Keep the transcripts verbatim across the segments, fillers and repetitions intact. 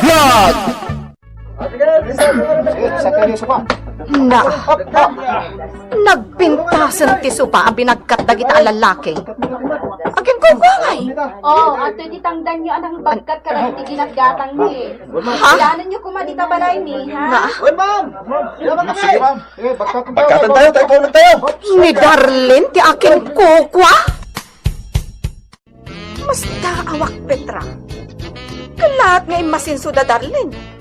Vlog! Na, nagpintasen ti sopa a binagkat dagita a lalaki. Aginkukuangay. Oh, adtoy ti tangdanyo a nangbagkat kadagiti ginatgatangmi. Ha? Ilanenyo koma dita balaymi, ha? Na? Uy, ma'am! Sige, ma'am. Eh, bagkatan tayo, tayo, tayo. Ni Darlene ti akinkukua? Masta awak, Petra. Kalat nga immasinso da Darlene.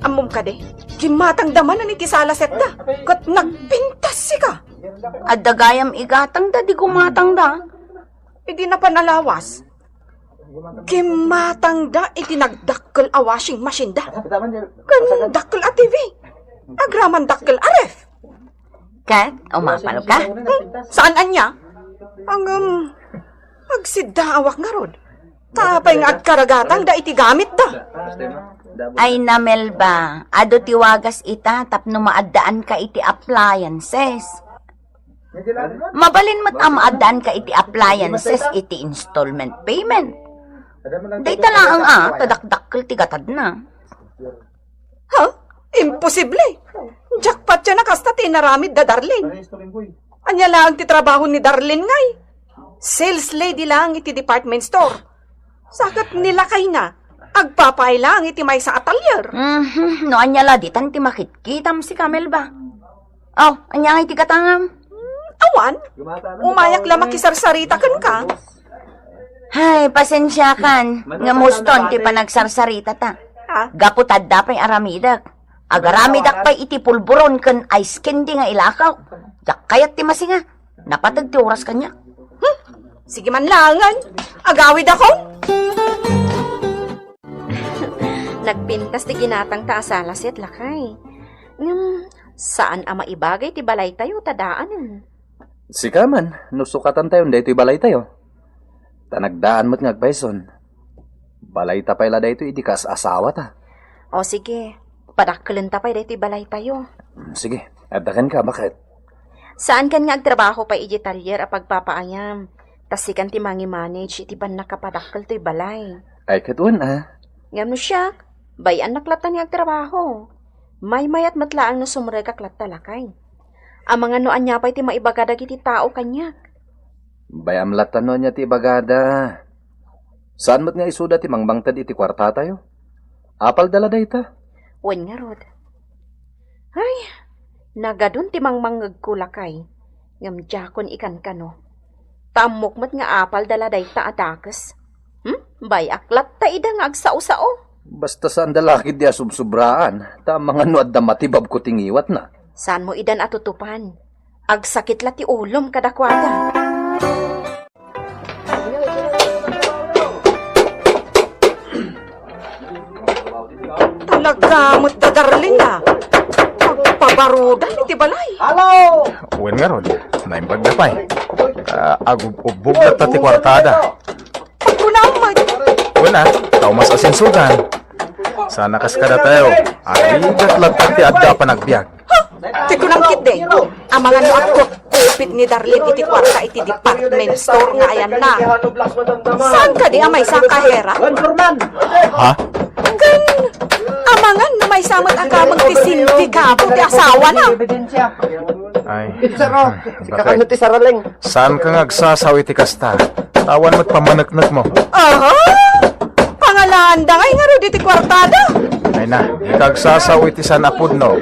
Ammom kadi, gimmatangda manen iti salasetda, ket nagpintas sika. Adda gayam igatangda, di gumatangda. Idi napan a lawas, gimmatangda iti nagdakkel a washing machine da. Ken dakkel a T V. Agraman dakkel a ref. Ket, umapal ka? Hmm, saan ania? Ang, um, agsiddaawak ngarud. Tapay nga agkaragatangda iti gamitda. Ay na, Melba, adu ti wagas ita tapno maaddaanka iti appliances. Mabalin met a maaddaanka iti appliances iti installment payment. Dayta laeng a, ta dakdakkel ti gatadna. Ha? Imposible! Jackpot yan a kasta ti inaramid da Darlene. Ania laeng ti trabaho ni Darlene ngay? Sales lady laeng iti department store. Sa ket ni lakayna, agpapaay laeng iti maysa a talyer. Mhm, no ania la ditan ti makitkitam, sika, Melba? Oh, ania ngay ti gatangam? Hmm, awan. Umayak la makisarsarita kenka. Hay, pasensiakan, ngem huston ti panagsarsaritata. Ha? Gapu ta adda pay aramidek. Agaramidak pay iti pulburon ken ice candy nga ilakaw. Diak kayat ti masinga. Napateg ti oras kaniak. Hmm? Sige man laengen. Agawidakon. Nagpintas ti ginatangta a salaset, lakay. Ngem, saan a maibagay ti balaytayo ta daanen. Sika man, no sukatantayon daytoy balaytayo. Ta nagdaan met nga agpayson. Balayta pay la daytoy idi kaas-asawata. O sige, padakkelenta pay daytoy balaytayo. Mm, sige, adda kenka, baket. Saankan nga agtrabaho pay idiay talyer a pagpapaayam. Ta sikan ti mangi-manage iti pannakapadakkel toy balay. Ay, ket wen a. Ngem no siak, bay-annak latta nga agtrabaho. Maymayat met laeng no sumrekak latta, lakay. Amangan no ania pay ti maibaga dagiti tao kaniak. Bay-am latta no ania ti ibagada. Saan met nga isuda ti mangmangted iti kuartatayo? Apalda la dayta. Wen ngarud. Ay, nagadun ti mangmangngegko, lakay. Ngem diakon ikankano. Ta ammok met nga apalda la dayta a dakes. Hmm? Bay-ak latta ida nga agsao-sao. Basta saanda la ketdi a subsubraan, ta amangan no adda matibabko ti ngiwatna. Saanmo idan a tutupan. Agsakit la ti ulom kadakuada. Talaga met da Darlene a. Agpabarudan iti balay. Hello! Wen ngarud, naimbag da pay. Ah, agub-ubbog latta ti kuartada. Pagkunam met. Wen a, ta umas-asensodan. Sana kas kadatayo, arigat latta ti adda a panagbiag. Ha? Ti kunam ketdi, amangan no agkutkupit ni Darlene iti kuarta iti department store nga ayanna. Saan kadi a maysa a kahera? Ha? Ken amangan no maysa met a kameng ti sindikato ti asawana. Ay, Saro, hmm, sika bakit? Kano ti saraleng? Saanka nga agsasao iti kasta? Awan met pammaneknekmo. Aha! Pangalaanda ngay ngarud iti kuartada? Ay na, dika agsasao iti saan a pudno.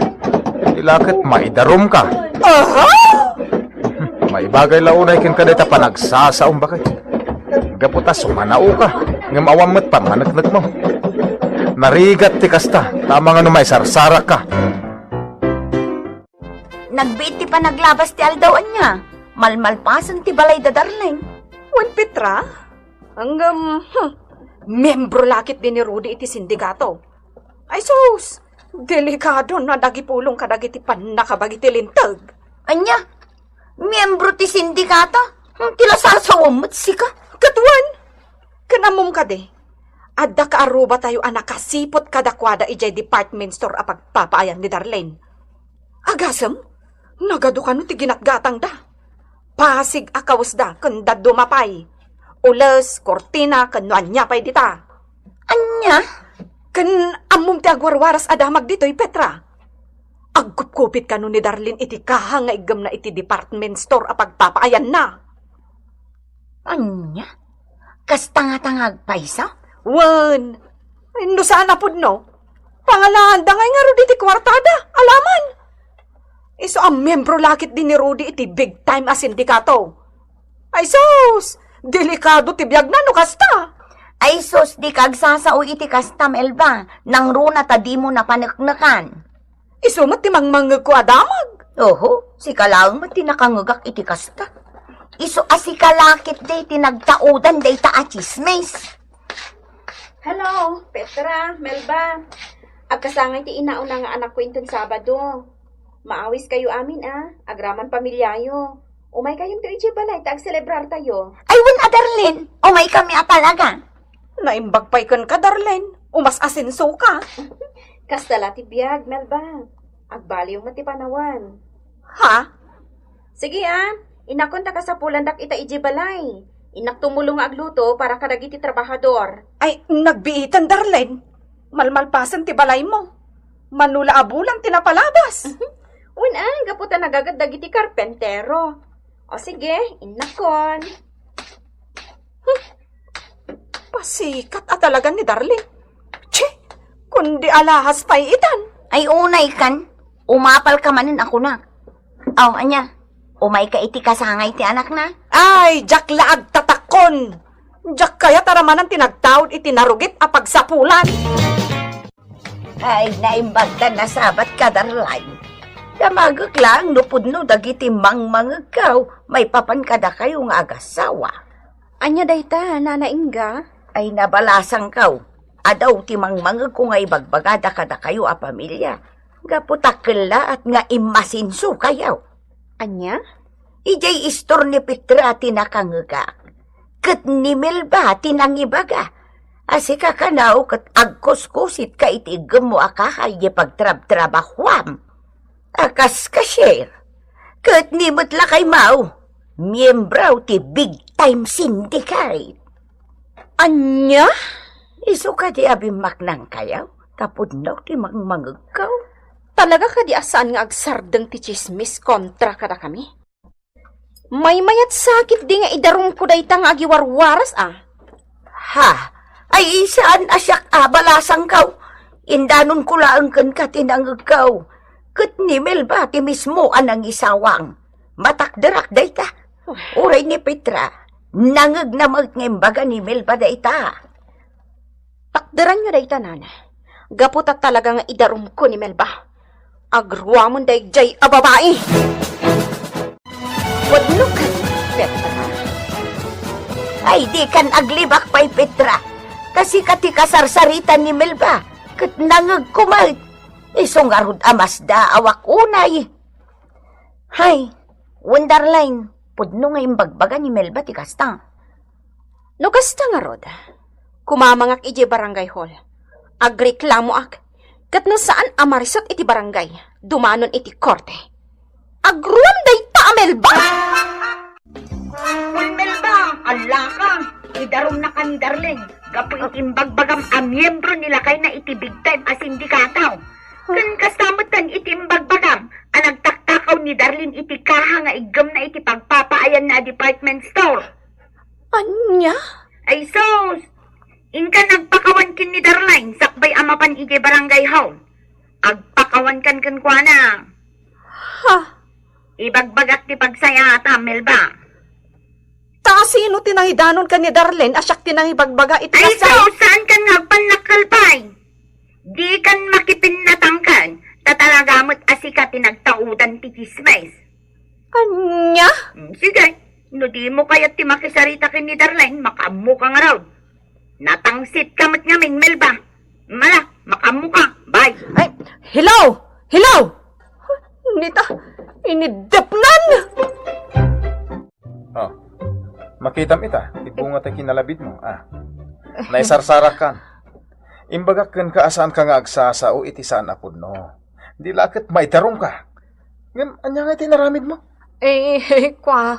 Ila ket maidarumka. Aha! Maibagay la unay kenka dayta panagsasaom, baket. Gapu ta sumanaoka, ngem awan met pammaneknekmo. Narigat ti kasta, ta amangan no maisarsarakka. Nagbiit ti panaglabas ti aldaw, ania? Malmalpasen ti balay da Darlene. Wen, Petra? Ngem, hmm, miyembro la ketdi ni Rudy iti sindikato. Ay sus, delikado no adda agipulong kadagiti pannakabagi ti linteg. Ania? Miyembro ti sindikato? Hmm, ti la sasawem met sika? Ket wen, ken ammom kadi, adda kaarrubatayo a nakasiput kadakuada idiay department store a pagpapaayan ni Darlene. Agasem, nagadu kano ti ginatgatangda. Pasig a kawesda ken dadduma pay. Ules, kurtina, ken no ania pay dita. Ania? Ammom ti agwarwaras a damag ditoy, Petra? Agkupkupit kano ni Darlene iti kaha nga iggemna iti department store a pagpapaayanna? Ania? Kasta ngata nga agpayso? Wen, no saan a pudno, pangalaanda ngay ngarud iti kuartada, alaman. Isu a miyembro la ketdi ni Rudy iti big time a sindikato. Ay sus! Delikado ti biagna no kasta. Ay sus, dika agsasao iti kasta, Melba. Nangruna ta dimo napaneknekan. Isu met ti mangmangegko a damag. Oho, sika laeng met ti nakangegak iti kasta. Isu a sika la ketdi ti nagtaudan dayta a tsismis. Hello, Petra, Melba. Agkasangay ti inauna nga anakko inton Sabado. Maawiskayo amin a, agraman pamiliayo. Umaykayonto idiay balay ta agselebrartayo. Ay, wen a, Darlene, umaykami a talaga. Naimbag pay kenka, Darlene. Umas-asensoka. Kasta la ti biag, Melba. Agbaliw met ti panawen. Ha? Sige a, inakon ta kasapulandak ita idiay balay. Innak tumulong nga agluto para kadagiti trabahador. Ay, nagbiitan, Darlene. Malmalpasen ti balaymo. Mano la a bulan ti napalabas. Wen a, gapu ta nagagat dagiti karpentero. O sige, innakon. Pasikat a talaga ni Darlene. Chi! Kundi alahas pay itan. Ay, unay kan. Umapal ka manen a kunak. Aw, ania? Umay ka iti kasangay ti anakna? Ay, diak la agtatakkon. Diak kayat a ramanan ti nagtaud iti narugit a pagsapulan. Ay, naimbag ta nasabat ka, Darlene. Damagek laeng no pudno dagiti mangmangegkaw maipapan kadakayo nga agasawa. Ania dayta, Nana Inga? Ay, nabalasangkaw. Adaw ti mangmangegko nga ibagbagada kadakayo a pamilia. Gapu ta kellaat nga immasinsokayo. Ania? Idiay istor ni Petra ti nakangegak. Ket ni Melba ti nangibaga. A sika kano ket agkuskusitka iti iggemmo a kaha idiay pagtrabtrabahuam. A kas cashier. Ket ni met lakay Mau, miyembro ti big time syndicate. Ania? Isu kadi a bimmaknangkayo, ta pudno ti mangmangegkaw. Talaga kadi a saan nga agsardeng ti tsismis kontra kadakami? Maymayat sakit di nga idarumko dayta nga agiwarwaras a. Ha? Ay, saan a siak a balasangkaw? Indanonko laeng kenka ti nangegkaw. Ket ni Melba ti mismo a nangisawang. Matakderak dayta. Uray ni Petra, nangegna met nga imbaga ni Melba dayta. Takderanyo dayta, Nana. Gapu ta talaga nga idarumko ni Melba. Agruamon daydiay a babai. Wadno kadi, Petra? Ay, dikan aglibak pay, Petra. Kasika ti kasarsarita ni Melba. Ket nangegko met. Isu ngarud a masdaawak unay. Hay, wen Darlene, pudno nga imbagbaga ni Melba ti kasta. No kasta ngarud, kumamangak idiay barangay hall. Agreklamoak, ket no saan a marisut iti barangay, dumanon iti korte. Agruam dayta a Melba! Wen Melba, allaka, idarumnaka ni Darlene, gapu iti imbagbagam a miyembro ni lakayna iti big time a sindikato. Ken kasta met ken iti imbagbagam a nagtaktakaw ni Darlene iti kaha nga iggemna iti pagpapaayanna a department store. Ania? Ay sus! Inka nagpakawan ken ni Darlene sakbay a mapan idiay barangay hall. Agpakawankan kenkuana. Ha? Ibagbagak ti pagsayaatam, Melba. Ta asino ti nangidanon ken ni Darlene a siak ti nangibagbaga iti Ay, kasta? Ikaw, saan kan nga agpannakkalpay? Dikan makipinnatangkan, ta talaga met a sika ti nagtaudan ti chismis. Ania? Hmm, sige, no dimo kayat ti makisarita ken ni Darlene, makaammoka ngarud. Natangsit ka met ngamin, Melba. Mala, makaammoka. Bye. Ay, hello! Hello! Nita, inidepnan! Oh, makitam ita, ti bunga ti kinalabidmo, ah. Naisarsarakkan. Imbagak kenka a saanka nga agsasao iti saan a pudno. Di la ket maidarumka. Ngem, ania nga iti naramidmo? Eh, kwa.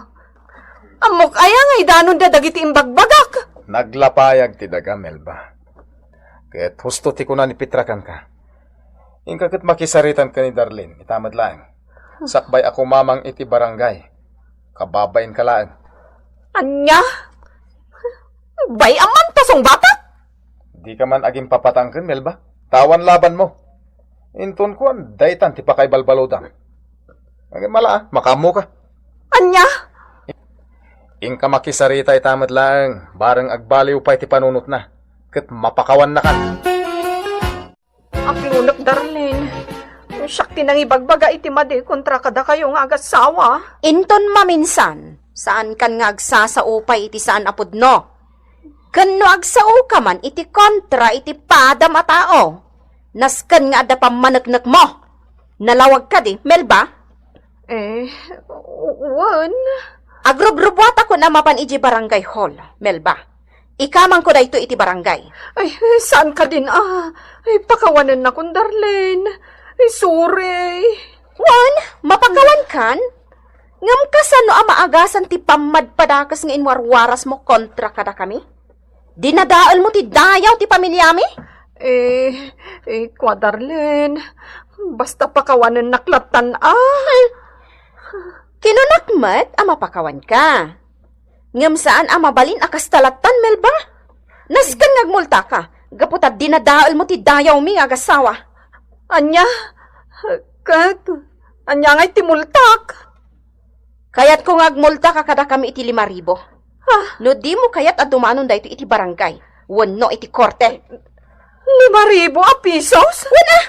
Ammok aya nga idanonda dagiti imbagbagak? Naglapayag ti daga, Melba. Ket husto ti kuna ni Petra kenka. Inka ket makisaritan ken ni Darlene, ita met laeng. Sakbay a kumamang iti barangay. Kababainka laeng. Ania? Bay-am man ta sungbatak? Dika man agimpapatangken, Melba. Ta awan labanmo. Inton kuan, daytan ti pakaibalbaludam. Agimala, ah, makaammoka. Ania? Inka makisarita ita met laeng, bareng agbaliw pay ti panunotna, ket mapakawannakan. Aklunek, Darlene. Siak ti nangibagbaga iti madi kontra kadakayo nga agassawa. Inton maminsan, saankan nga agsasao pay iti saan a pudno. Ken no agsaoka man iti kontra iti padam a tao, nasken nga adda pammaneknekmo. Nalawag kadi, Melba? Eh, wen. Agrubrubuatakon a mapan idiay barangay hall, Melba. Ikamangko daytoy iti barangay. Ay, saan kadin a? Ay, pakawanennakon, Darlene. Ay, sorry. Wen, mapakawankan? Ngem kasano a maagasan ti pammadpadakes nga inwarwarasmo kontra kadakami? Dinadaelmo ti dayaw ti pamiliami? Eh, eh, kua, Darlene, basta pakawanennak lattan a. Kinunak met a mapakawanka. Ngem saan a mabalin a kasta lattan, Melba. Nasken nga agmultaka, gapu ta dinadaelmo ti dayawmi nga agassawa. Ania? Ket, ania ngay ti multak? Kayatko nga agmultaka kadakami iti lima ribu. Ah. No dimo kayat a dumanon daytoy iti barangay, wenno iti korte. Lima ribu a pisos? Wen a!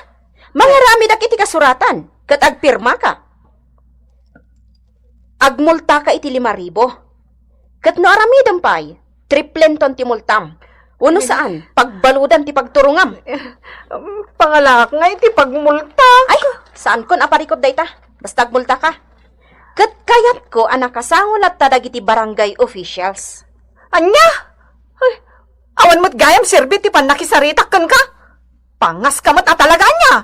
Mangaramidak iti kasuratan, ket agpirmaka. Agmultaka iti lima ribu. Ket no aramidem pay, triplenton ti multam. Wenno saan, pagbaludan ti pagturongam. Eh, pangalaak nga iti pagmultak. Ay, saankon a parikut dayta. Basta agmultaka. Ket kayatko a nakasango latta dagiti barangay officials. Ania? Ay, awan met gayam serbi ti pannakisaritak kenka. Pangaska met a talaga, ania?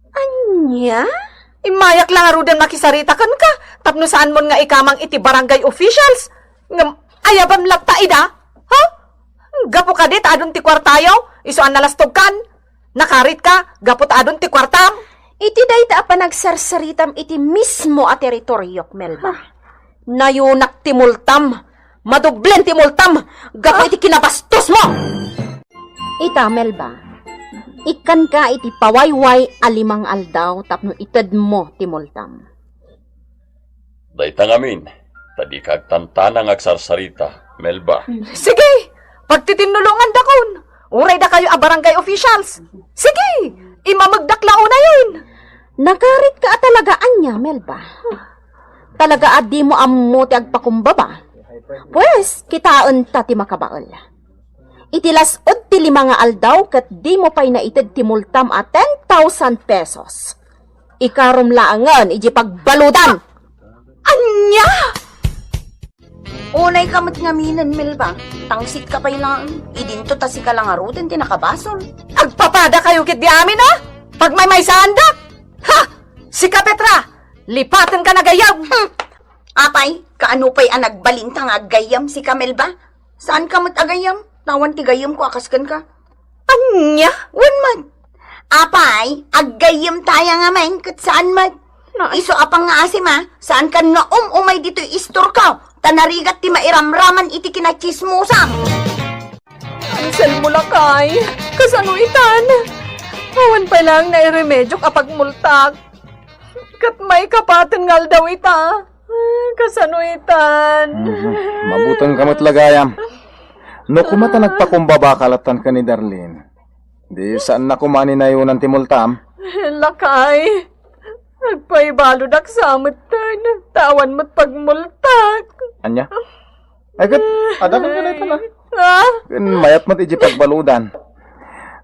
Ania? Immayak la ngaruden makisarita kenka tapno saanmon nga ikamang iti barangay officials. Ngem ayabem latta ida? Ha? Gapu kadi ta adun ti kuartayo, isu a nalastogkan? Nakaritka gapu ta adun ti kuartam? Iti dayta a panagsarsaritam iti mismo a teritoriok, Melba. Nayunak ti multam. Madublen ti multam gapu iti kinabastosmo! Ita, Melba, ikkanka iti pawayway a lima nga aldaw tapno itedmo ti multam. Dayta ngamin, ta dika agtantana nga agsarsarita, Melba. Sige! Pagtitinnulongandakon! Uray dakayo a barangay officials! Sige! Imamegdak la unayen! Nakaritka a talaga ania, Melba? Talaga a dimo ammo ti agpakumbaba? Pues, kitaenta ti makabael. Iti las-ud ti lima nga aldaw ket dimo pay naited ti multam a ten thousand pesos. Ikarom laengen iti pagbaludan. Ania? Unayka met ngaminen, Melba. Tangsitka pay laeng. Idinto ta sika la ngaruden ti nakabasol. Agpapadakayo ketdi amin, a? Pagmaymaysaandak? Ha! Sika, Petra! Lipatenka a gayyem! Hmm. Apay, kaano pay a nagbalinta nga aggayyem sika, Melba? Saanka met a gayyem? Ta awan ti gayyemko a kas kenka. Ania? Wen met. Apay, aggayyemta aya ngamin ket saan met. Nay. Isu a pangngaasim a, saankan nga um-umay ditoy istorko, ta narigat ti mairamraman iti kinatsismosam. Anselmo, lakay, kasano itan? Awan pay laeng nairemediok a pagmultak. Ket maikapaten nga aldaw ita. Ah, kasano itan? Mhm. Mabutingka met la gayam. No koma ta nagpakumbabaka lattan ken ni Darlene, di saan na koma ni nayonan ti multam? Lakay, agpaibaludak sa metten, ta awan met pagmultak. Ania? Ay, ket, adda kenka dayta na. Ah? Ken mayat met iti pagbaludan.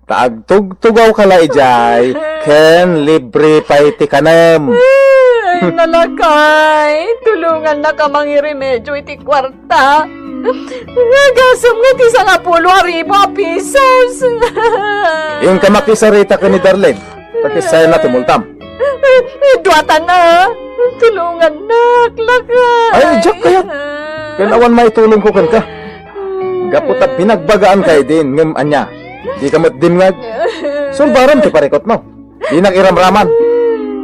Ta agtugtugawka la idiay, ken libre pay ti kanem. Ay, nalakay, tulongannaka mangiremedio iti kuarta. Agasem nga ti sangapulo a ribu a pisos. Inka makisarita ken ni Darlene. Ta kissayna ti multam. Duatan a. Tulongannak, lakay. Ay, diak kayat. Ken awan maitulongko kenka. Gapu ta binagbagaanka idin, ngem ania? Dika met dimngeg. Sulbaram ti parikutmo. Dinak iramraman.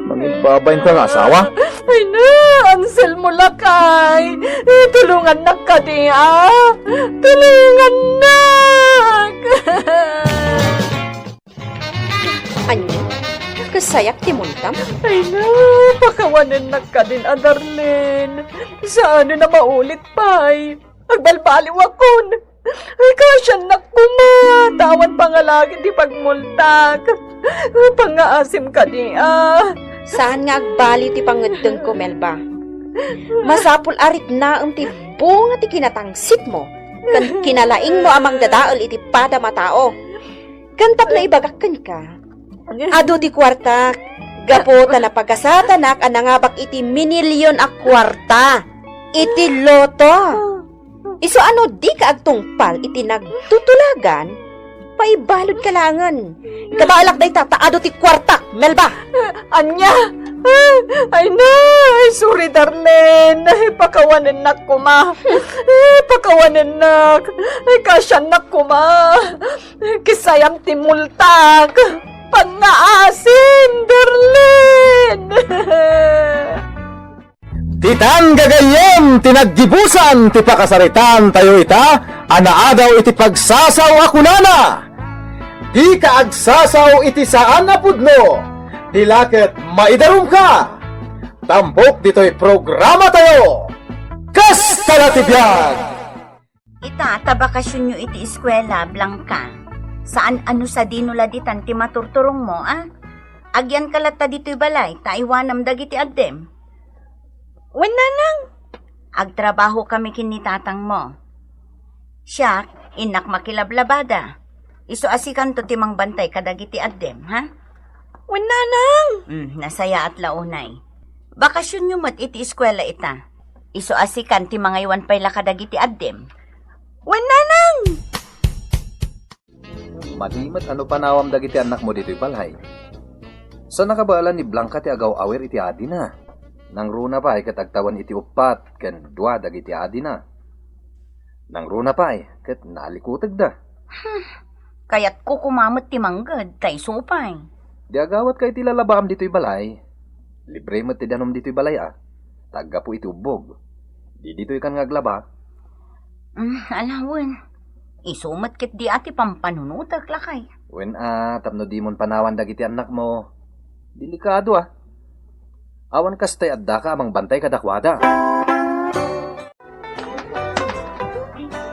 Mangibbabain ka nga asawa. Ay na, anselmo lakay. Eh, tulungannak kadi, a. Tulungannak. Ania? Kasayak ti multam? Ay na, pakawanennak kadin a Darlene. Saan a maulit pay. Agbalbaliwakon. Ay, kasiannak koma. Ta awan pangalagid ti pagmultak. Pangngaasim kadi, a. Saan nga agbaliw ti pangngeddengko, Melba. Masapul a riknaem ti bunga ti kinatangsitmo ken kinalaingmo a mangdadael iti padam a tao. Ken tapno ibagak kenka, adu ti kuartak, gapu ta napagasatanak a nangabak iti minilion a kuarta iti loto. Isu a no dika agtungpal iti nagtutulagan, paibaludka laengen. Kabaelak dayta ta adu ti kuartak, Melba. Ania? Ay na, ay, sorry, Darlene. Ay, pakawanennak koma. Ay, pakawanennak. Ay, kasiannak koma. Kisayam ti multak. Pangngaasim, Darlene. Ditan gagayyem ti naggibusan ti pakasaritaan tayo ita a naadaw iti pagsasaw a kunana, "Dika agsasaw iti saan a pudno, ti la ket maidarumka." Tampok ditoy programa tayo. Kasta la ti biag! Ita, ta bakasionyo iti eskuela, Blanca. Saan a no sadino la ditan ti maturturongmo, a? Agyanka latta ditoy balay, ta iwanam dagiti addem. Wen, nanang. Agtrabahokami ken ni tatangmo. Siak, innak makilablabada. Isu a sikanto ti mangbantay kadagiti addem, ha? Wen, nanang. Hmm, nasayaat la unay. Bakasionyo met iti eskuela ita. Isu a sikan ti mangaywan pay la kadagiti addem. Wen, nanang! Madi met a no panawam dagiti annakmo ditoy balay. Saan a kabaelan ni Blanca ti agaw-awir iti adina. Nangruna pay ket agtawen iti uppat ken dua dagiti adina. Nangruna pay ket nalikutegda. Hmm, kayatko koma met ti mangged, ta isu pay. Di agawatka iti lalabaam ditoy balay. Libre met ti danum ditoy balay a. Ta aggapu iti ubbog. Di ditoykan nga aglaba. Mm, ala wen. Isu met ket di a ti pampanunotek, lakay. Wen a, tapno dimon panawan dagiti annakmo. Delikado a. Awan kastay addaka a mangbantay kadakuada.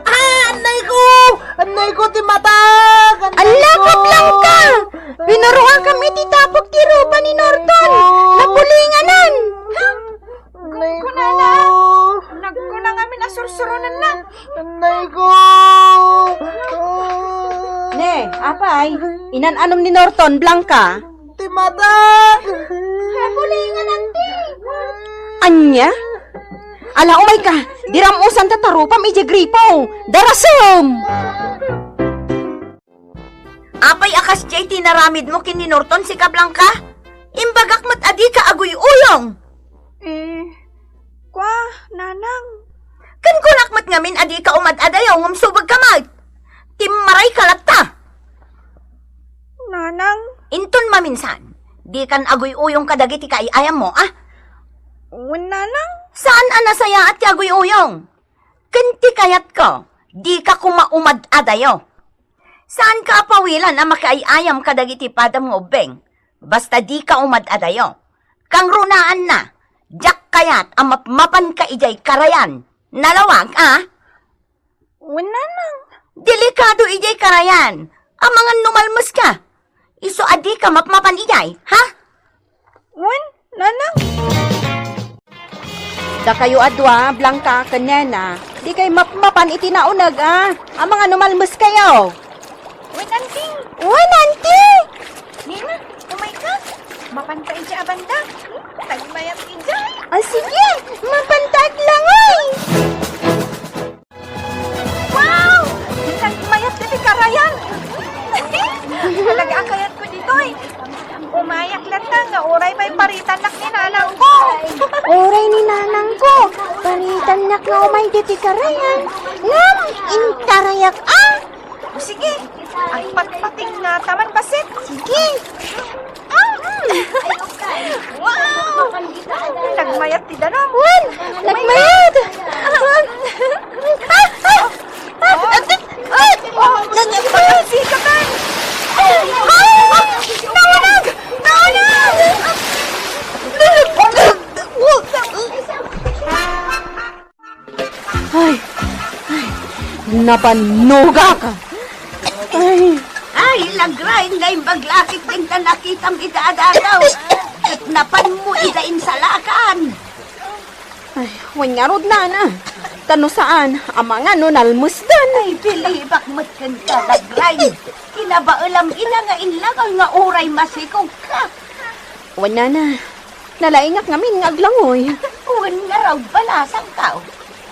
Ah, annayko! Annayko ti matak! Annayko! Ala, Blanca! Pinaruakam iti tapok ti rupa ni Norton! Annayko! Napulinganan! Ha? Annayko! Kunana, nagkuna ngamin a sursuronenna. Annayko! Ne, apay, inan-anom ni Norton, Blanca? Ti matak! Napulinganan ti! Ania? Ala, umayka! Diram usan ta tarupam idiay gripo! Darasem! Apay a kasdiay ti inaramidmo ken ni Norton, sika, Blanca? Imbagak met a dika aguy-uyong! Eh, kua, nanang. Ken kunak met ngamin a dika umad-adayo ngem subegka met. Timmarayka latta. Nanang. Inton maminsan, dikan aguy-uyong kadagiti kaay-ayammo, a? Wen, nanang. Saan a nasayaat ti aguy-uyong? Ken ti kayatko, dika koma umad-adayo. Saanka a pawilan a makaay-ayam kadagiti padam nga ubbing, basta dika umad-adayo. Kangrunaanna, diak kayat a mapmapanka idiay karayan. Nalawag, a? Wen, nanang. Delikado idiay karayan. Amangan no malmeska. Isu a dika mapmapan idiay, ha? Wen, nanang. Dakayo a dua, Blanca ken Nena, dikay mapmapan iti nauneg, a? Amangan no malmeskayo. Wen, anti. Wen, anti. Nena, umayka. Mapanta idiay a banda. Tagmayat idiay. Ah, sige. Mapanta aglangoy. Wow! Nagmayat ditoy karayan! Talaga a kayatko ditoy. Umayak latta nga uray pay paritannak ni nanangko. Uray ni nanangko, paritannak nga umay ditoy karayan. Ngem, intarayak a. O, sige, Agpatpating nga taman bassit. Sige. Ah! Wow! Nagmayat ti danum. Wen! Nagmayat! Ah! Ah! Ah! Ah! Oh, nagmayat! Sikatan! Ah! Ah! Naunag! Naunag! Ay, ay, napannugak. Ay. Ay, Lagrain, naimbag lakit din ta nakitam ida a dadaw. Ket napanmo ida insalakan. Ay, wen ngarud, nana. Ta no saan, amangan no nalmesdan. Ay, bilibak met kenka, Lagrain. Kinabaelam ida nga inlakal nga uray masikog ka. Wen, nana. Nalaingak ngamin nga aglangoy. Wen ngarud, balasangkaw.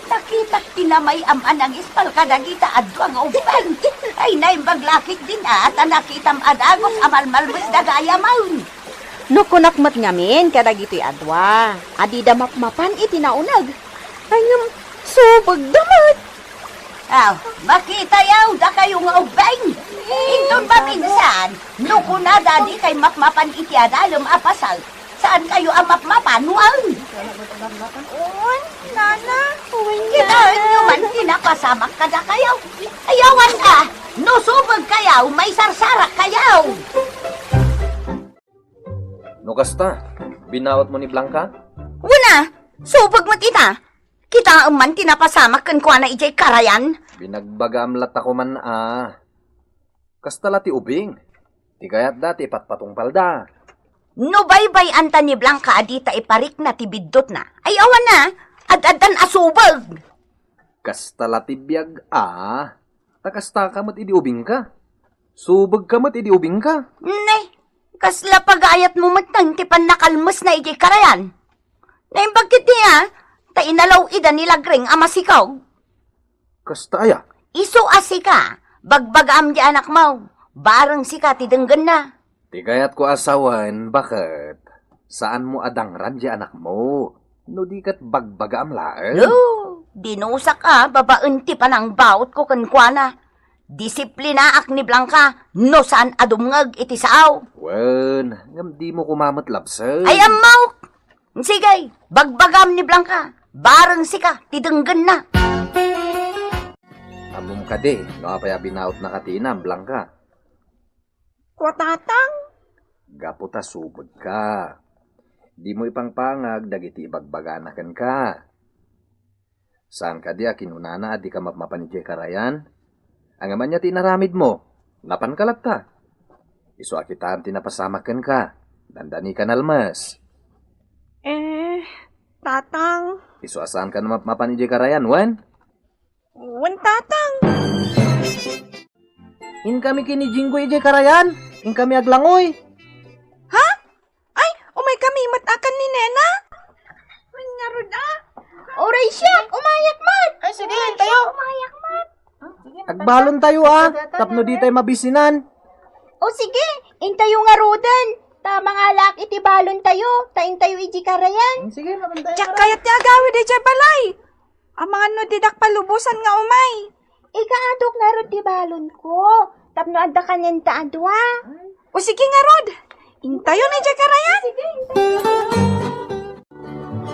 Nakitak ti namayam a nangispal kadagita a dua nga ubbeng. Ay, naimbag lakit din a, ta nakitam a dagus a malmalmesda gayam. No kunak met ngamin kadagitoy a dua a dida mapmapan iti nauneg. Ay, ngem, subegda met. Aw, makitayaw dakayo nga ubbeng. Inton maminsan, no kunada dikay mapmapan iti adalem a paset, saankayo a mapmapan wen? Wen, nana. Wen, nana. Kitaenyo man ti napasamak kadakayo. Ay awan a, no subegkayo, maisarsarakkayo. No kasta, binautmo ni Blanca? Wen a, subeg met ita. Kitaem man ti napasamak kenkuana idiay karayan. Binagbagaam latta koman a. Kasta la ti ubing. Ti kayatda ti ipatpatungpalda. No baybay-anta ni Blanca a dita iparikna ti biddutna, ay awan a, ad-addan a subeg. Kasta la ti biag a. Ta kastaka met idi ubingka. Subegka met idi ubingka. Ne, kasla pagayatmo met ti pannakalmesna idiay karayan. Naimbag ketdi a, ta inalaw ida ni Lagrain a masikog. Kasta aya? Isu a sika, bagbagaam di anakmo, bareng sika ti denggenna. Ti kayatko a sawen, baket, saanmo a dangran di anakmo, no di ket bagbagaam laeng. No, dinusak a babaen ti panangbautko kenkuana. Disiplinaak ni Blanca no saan a dumngeg iti sao. Wen, ngem dimo koma met labsek. Ay, ammok! Sige, bagbagam ni Blanca. Bareng sika ti denggenna. Ammom kadi no apay a binautna katina, Blanca? Kua, Tatang. Gapu ta subegka. Dimo ipangpangag dagiti ibagbagana kenka. Saan kadi a kinunana a dika mapmapan idiay karayan? Ngem ania ti inaramidmo? Napanka latta. Isu a kitaem ti napasamak kenka. Dandanika nalmes. Eh, Tatang. Isu a saanka a mapmapan idiay karayan, wen? Wen, Tatang. Inkami ken ni Jinggoy idiay karayan. Inkami aglangoy. Ha? Ay, umaykami met a ken ni Nena? Wen ngarud a. Uray siak, umayak met. Ay, sige, intayo. Umayak met. Agbalontayo a, tapno ditay mabisinan. O sige, intayo ngaruden. Ta mangalaak iti balontayo, ta intayo idiay karayan. Hmm, sige, mapantayo. Diak kayat ti agawid idiay balay. Amangan no didak palubosan nga umay. Ikaadok ngarud ti balonko, tapno adda kanianta a dua. O sige ngarud, intayon idiay karayan.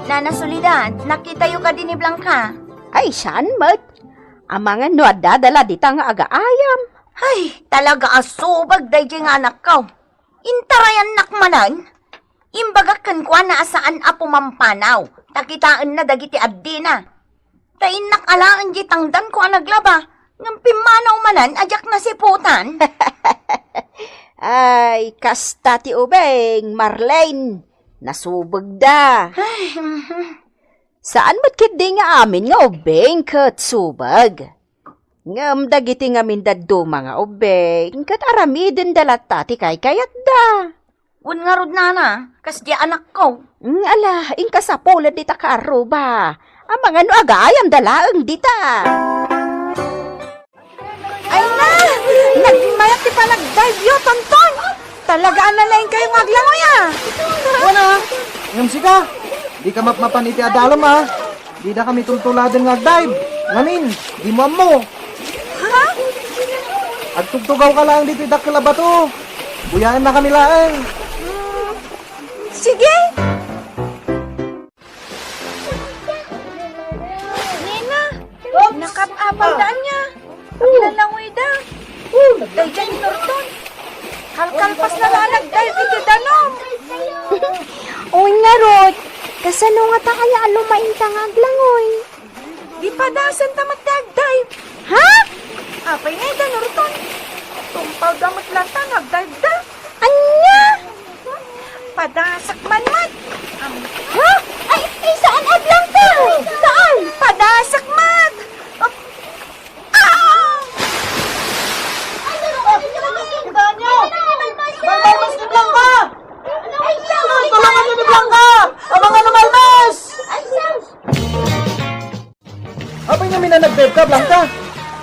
Nana Soledad, nakitayo kadi ni Blanca? Ay, saan met? Amangan no adda dala dita nga agaayam. Ay, talaga a subeg daydiay nga anakko. Intarayannak manen. Imbagak kenkuana a saan a pumampanaw, ta kitaenna dagiti addina. Ta innak alaen di tangdanko a naglaba, ngem pimmanaw manen a diak nasiputan. Ay, kasta ti ubing, Marlene. Nasubegda. Ay, mhm. Saan met ketdi nga amin nga ubing ket subeg. Ngem dagiti ngamin dadduma nga ubing, ket aramidenda latta ti kaykayatda. Wen ngarud, nana, kasdi anakko. Mm, ala, inka sapulen dita kaarruba. Amangan no agayamda laeng dita. Ay na! Nagmayat ti panagdive-yo, Tonton! Talaga a nalaingkayo nga aglangoy, a! Wen a, ngem sika, dika mapmapan iti adalem, a. Didakami tultuladen nga agdive. Ngamin, dimo ammo. Ha? Agtugtugawka laeng ditoy dakkel a bato. Uyaennakami laeng. Sige. Nena, nakap-apalda ania? Aglalangoyda. Daydiay ni Norton. Kalkalpasna la nagdayeg iti danum. Wen ngarud, kasano ngata aya a lumainta nga aglangoy? Di padasenta met ti agdayeg. Ha? Apay nga ida, Norton? Tumpawda met latta nga agdayegda. Ania? Padasak man met. Am- Ha? Ay, ay, saan a Blanca? Saan? Padasak met. Ah! Malmalmes ni Blanca! Tulungan niyo ni Blanca! Amangan a malmes! Apay ngamin a nagdayegka, Blanca?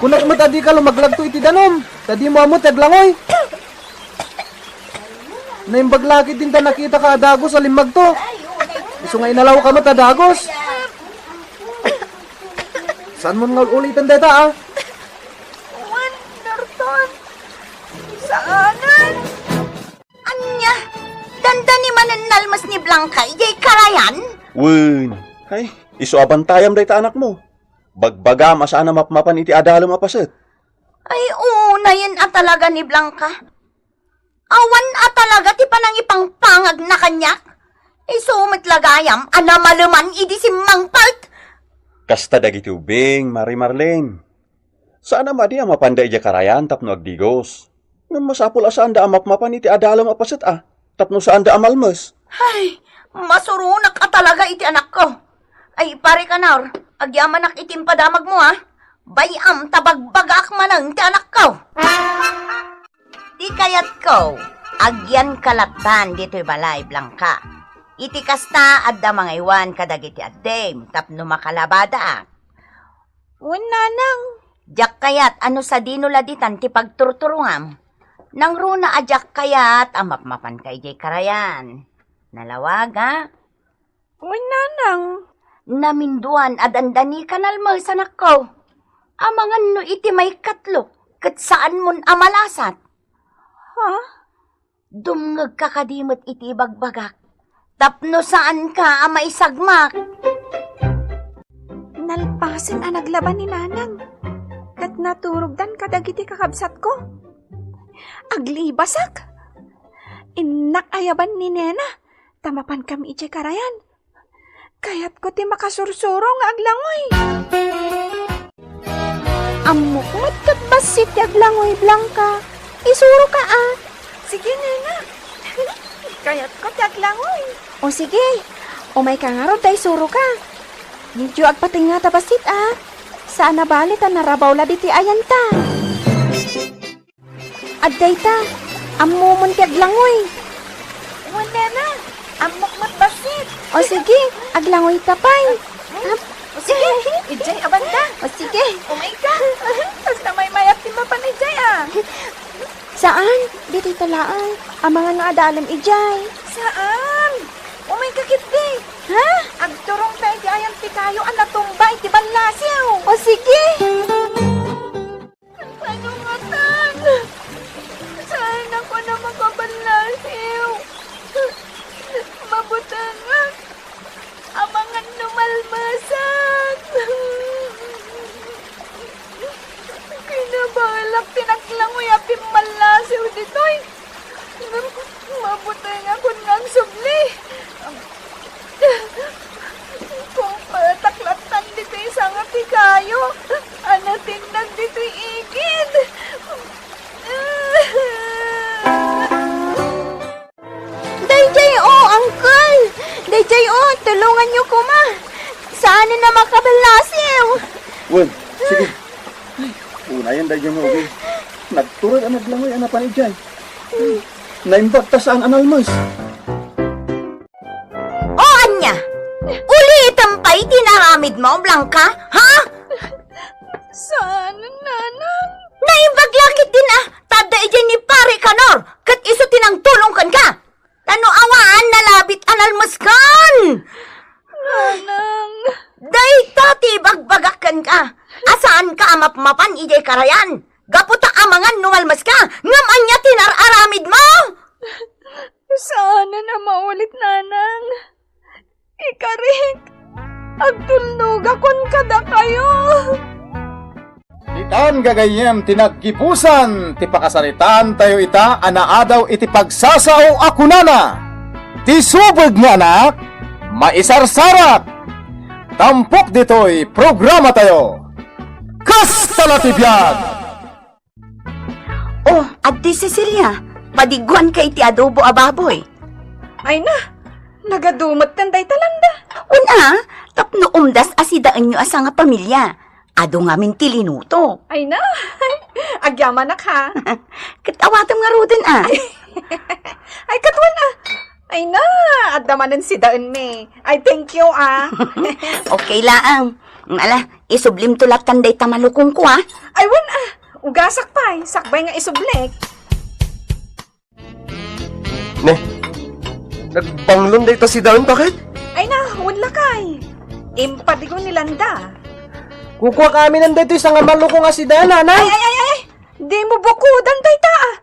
Kunak met a dika lumaglagto iti danum, ta dimo ammo ti aglangoy. Naimbag la ketdin ta nakitaka a dagus a limmagto. Isu nga inalawka met a dagus. Saanmon nga ul-ulitan dayta, a? Wen, Norton. Saanen. Ania? Dandani manen nalmes ni Blanca idiay karayan? Wen. Ay, isu a bantayam dayta anakmo. Bagbagam a saan a mapmapan iti adalem a paset. Ay, unayen a talaga ni Blanca. Awan a talaga ti panangipangpangagna kaniak. Isu met la gayam a namaleman idi simmangpet. Kasta dagiti ubing, Mari Marlene. Saan a madi a mapanda idiay karayan tapno agdigos. Ngem masapul a saanda a mapmapan iti adalem a paset a, tapno saanda a malmes. Ay, masuronak a talaga iti anakko. Ay, Pare Kanor, agyamanak iti impadamagmo, a. Bay-am ta bagbagaak manen ti anakko. Ti kayatko, agyanka lattan ditoy balay, Blanca. Iti kasta, adda mangaywan kadagiti addim tapno makalabadaak. Wen, nanang. Diak kayat a no sadino la ditan ti pagturturongam. Nangruna a diak kayat a mapmapanka idiay karayan. Nalawag, a? Wen, nanang. Naminduan a dandanika nalmes, anakko. Amangan no iti maikatlo, ket saanmon a malasat. Ha? Dumngegka kadi met iti ibagbagak, tapno saanka a maisagmak. Nalpasen a naglaban ni nanang, ket naturogdan kadagiti kakabsatko. Aglibasak! Innak ayaban ni nena ta mapankami idiay karayan. Kayatko ti makasursuro nga aglangoy. Ammok met ket bassit ti aglangoy, Blanca. Isuroka, a. Sige, nena. Kayatko ti aglangoy. O sige, umayka ngarud ta isuroka. Medyo agpatingngata bassit, a. Saan a bali ta narabaw la ditoy ayanta. Adda ita, ammomon ti aglangoy. Wen, nena, ammok met bassit. O sige, aglangoyta pay. Hmm? O sige, idiay a banda. O sige. Umayka. Kasta maymayat ti mapan idiay, a. Saan? Ditoy ta laeng. Amangan no adalem idiay. Saan? Umayka ketdi. Ha? Agturongta iti ayan ti kayo a natumba iti ballasiw. O sige. Ano ngatan? Saan ako na makaballasiw? Mabutengak. Amangan no malmesak. Kinabaelak ti naglangoy a pimmallasiw ditoy. Ngem mabutengakon nga agsubli. Kumpetak lattan ditoy sanga ti kayo a natinnag ditoy igid. Daydiay, o, Uncle! Daydiay, o, tulonganyo koma! Saanen a makaballasiw! Wen, sige. Ay, unayen daydiay nga ubing. Nagturod a naglangoy a napan idiay. Naimbag ta saan a nalmes. O ania? Ulitem pay ti inaramidmo, Blanca? Ha? Saan, nanang? Naimbag la ketdin a ta adda idiay ni Pare Kanor, ket isu ti nangtulong kenka. Ta no awan, nalabit a nalmeskan. Nanang. Dayta ti ibagbagak kenka, a saanka a mapmapan idiay karayan, gapu ta amangan no mal- Karik, agtulnogakon kadakayo. Ditan gagayyem ti naggibusan ti pakasaritaantayo ita a naadaw iti pagsasao a kunana, "Ti subeg nga anak, maisarsarak." Tampok ditoy programatayo. Kasta la ti biag! Oh, Adtoy Cecilia, padiguanka iti adobo a baboy. Ay na, nagadu metten dayta, Landa. Wen a, tapno umdas a sidaenyo a sangapamilia. Adu ngamin ti linuto. Ay na, agyamanak ha. Ket awatem ngaruden a. Ay, ket wen a. Ay na, adda manen sidaenmi. Ay, thank you, ah. Okay laeng. Ala, isublimto lattan dayta malukongko, ah. Ay, wen, ah. Ugasak pay, sakbay nga isublik. Ne, nagbanglon dayta sidaen, baket? Ay na, wen lakay. Impadigo ni Landa. Kukuak aminen daytoy sangamalukong a sidaen, nanang. Ay, ay, ay, ay, ay. Dimo bukodan dayta, ah.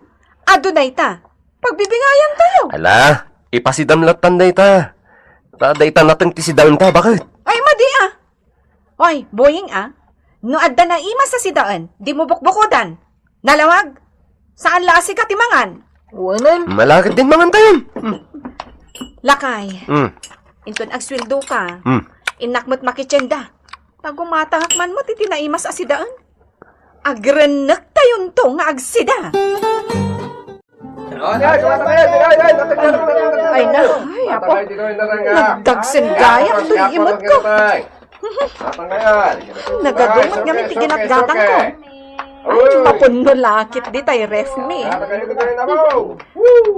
Adu dayta. Pagbibingayantayo. Ala, ipasidam lattan dayta. Ta dayta nateng ti sidaenta, baket? Ay, madi, ah. Oy, Boying, ah. No adda naimas a sidaen, dimo bukbukodan. Nalawag? Saan la a sika ti mangan? Wen a. Malakad din mangantayon. Lakay. Hmm. Inton agsueldoka, Hmm. innak met makitienda. Ta gumatangak man met iti naimas a sidaen. Agrennektayon to nga agsida. Ay na, ay, apo. Nagdagsen gayam toy imekko. Nagadu met ngamin ti ginatgatangko. Ay, mapunno la ketdi tay refmi.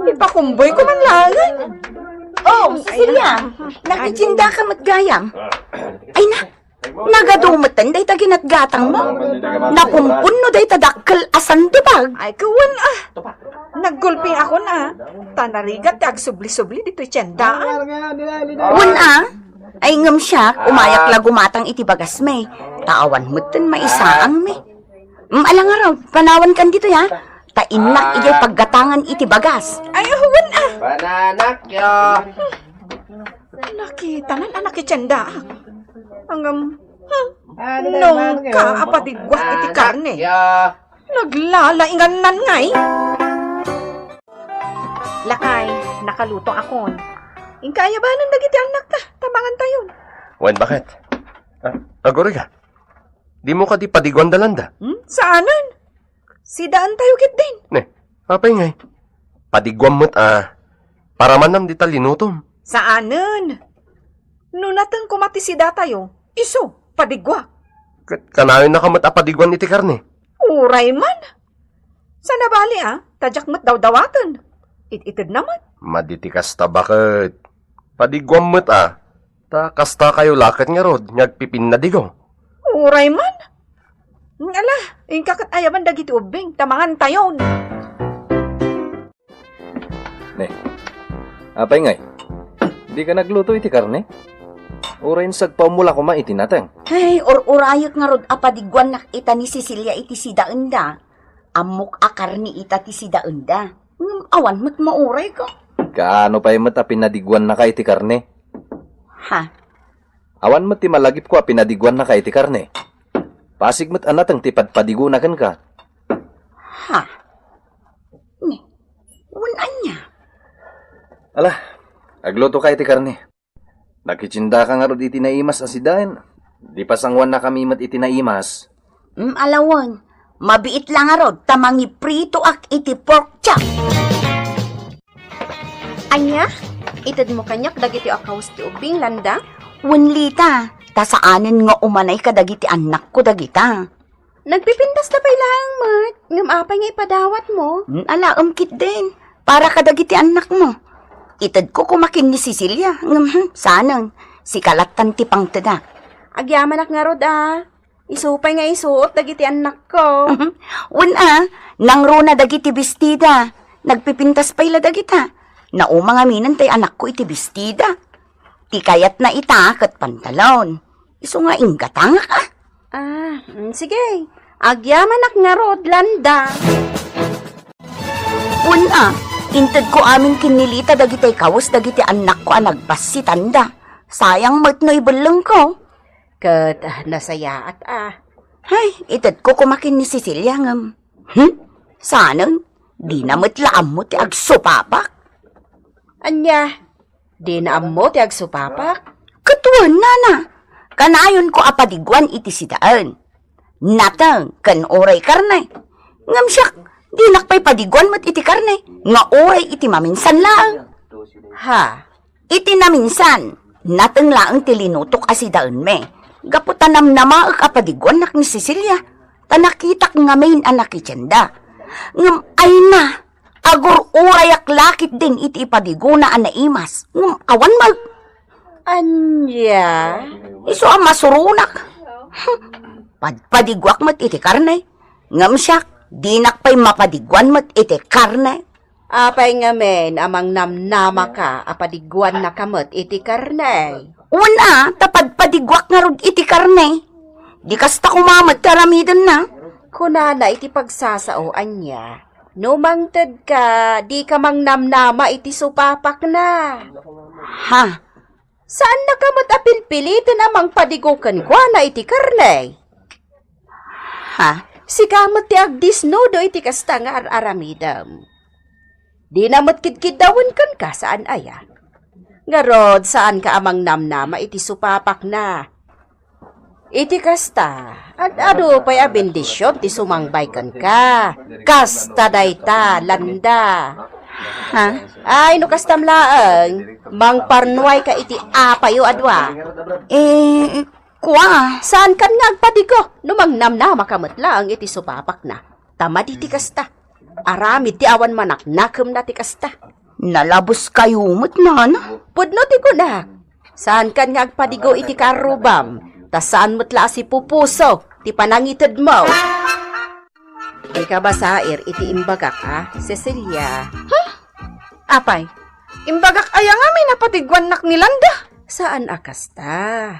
Ipakumboyko man laeng. Oh, Cecilia, nakitiendaka met gayam. Ay na, nagadu metten dayta ginatgatangmo. Napumpunno dayta dakkel a sandubag. Ay, kawen, ah. Naggulpiakon, ah. Ta narigat ti agsubli-subli ditoy tiendaan. Wen a. Ay, ngem siak, umayak la gumatang iti bagasmi. Ta awan metten maisaangmi. Mm, ala ngarud, panawankan ditoy, ha? Ta innak idiay paggatangan iti bagas. Ay, wen a. Bananakyo. Nakitanan a nakitiendaak. Ngem, hmm, nungka a padigguak iti karne. Naglalaingannan ngay. Lakay, nakaluto akon. Inka ayabanen dagiti annakta, ta mangantayon. Wen, baket? Ah, agurayka? Dimo kadi padiguan da, Landa? Hmm? Saanen? Sidaentayo ketdin. Ne, apay ngay? Padiguam met a paramanam dita linutom. Saanen. No nateng koma ti sidatayo, isu, padiguak. Ket kanayonnaka met a padiguan iti karne? Uray man. Sana bali a, ta diak met dawdawaten. It-itedna met. Madi ti kasta, baket. Padiguam met a, ta kastakayo la ket ngarud nga agpipinnadigo. Uray man. Ala, inka ket ayaban dagiti ubbing, ta mangantayon. Ne, apay ngay? Dika nagluto iti karne? Uray sagpaammo la koma iti nateng. Ay, ur-urayek ngarud a padiguannak ita ni Cecilia iti sidaenda. Ammok a karne ita ti sidaenda. Ngem awan met maurayko. Kaano pay met a pinadiguannaka iti karne? Ha? Awan met ti malagipko a pinadiguannaka iti karne. Pasig met a nateng ti padpadigona kenka. Ha? Ne, wen ania? Ala, aglutoka iti karne. Nakitiendaka ngarud iti naimas a sidaen. Di pasanguannakami met iti naimas. Mm, ala wen, mabiit la ngarud ta mangipritoak iti pork chop. Ania? Itedmo kaniak dagiti a kawes ti ubbing, Landa? Wen, Lita, ta saanen nga umanay kadagiti annakko dagita. Nagpipintas da pay laeng met, ngem apay nga ipadawatmo? Hmm, alaem ketdin, para kadagiti annakmo. Itedko koma ken ni Cecilia, ngem, hmm, saanen, sika lattan ti pangtedak. Agyamanak ngarud a. Isu pay nga isuot dagiti annakko. Wen a, nangruna dagiti bestida. Nagpipintas pay la dagita. Nauma ngaminen tay anakko iti bestida. Ti kayatna ita ket pantalon. Isu nga inggatangak a. Ah, mm, sige. Agyamanak ngarud, Landa. Wen a, intedko amin ken ni Lita dagitay kawes dagiti annakko a nagbassitanda. Sayang met no ibellengko. Ket, ah, nasayaat, ah. Hay, itedko koma ken ni Cecilia ngem. Hmm? Sanen, dina met la ammo ti agsupapak. Ania? Dina ammo ti agsupapak? Ket wen, nana. Kanayonko a padiguan iti sidaen. Nateng ken uray karne. Ngem siak, dinak pay padiguan met iti karne, nga uray iti maminsan laeng. Ha? Iti naminsan, nateng laeng ti linutok a sidaenmi. Gapu ta namnamaek a padiguannak ni Cecilia, ta nakitak ngamin a nakitienda. Ngem ayna, agur-urayak la ketdin iti ipadigona a naimas. Ngem awan met. Ania? Isu a masuronak. Padpadiguak met iti karne. Ngem siak, dinak pay mapadiguan met iti karne. Apay ngamin a mangnamnamaka a padiguannaka met iti karne? Wen a, ta padpadiguak ngarud iti karne. Di kasta koma met ti aramidenna. Kunana iti pagsasao, ania? No mangtedka, dika mangnamnama iti supapakna. Ha? Saannaka met a pilpiliten a mangpadigo kenkuana iti karne. Ha? Sika met ti agdisnudo iti kasta nga ar-aramidem. Dina met kidkiddawen kenka, saan aya? Ngarud, saanka a mangnamnama iti supapakna. Iti kasta, ad-adu pay a bendision ti sumangbay kenka. Kasta dayta, Landa. Ha? Ay, no kastam laeng, mangparnuayka iti apayo a dua. Eh, kua? Saankan nga agpadigo no mangnamnamaka met laeng iti supapakna. Ta madi ti kasta. Aramid ti awan manaknakemna ti kasta. Nalabeskayo met, nana. Pudno ti kunak. Saankan nga agpadigo iti karrubam, ta saan met la a sipupuso ti panangitedmo. Dika basair iti imbagak a, Cecilia. Huh? Apay, imbagak aya ngamin a padiguannak ni Landa? Saan a kasta.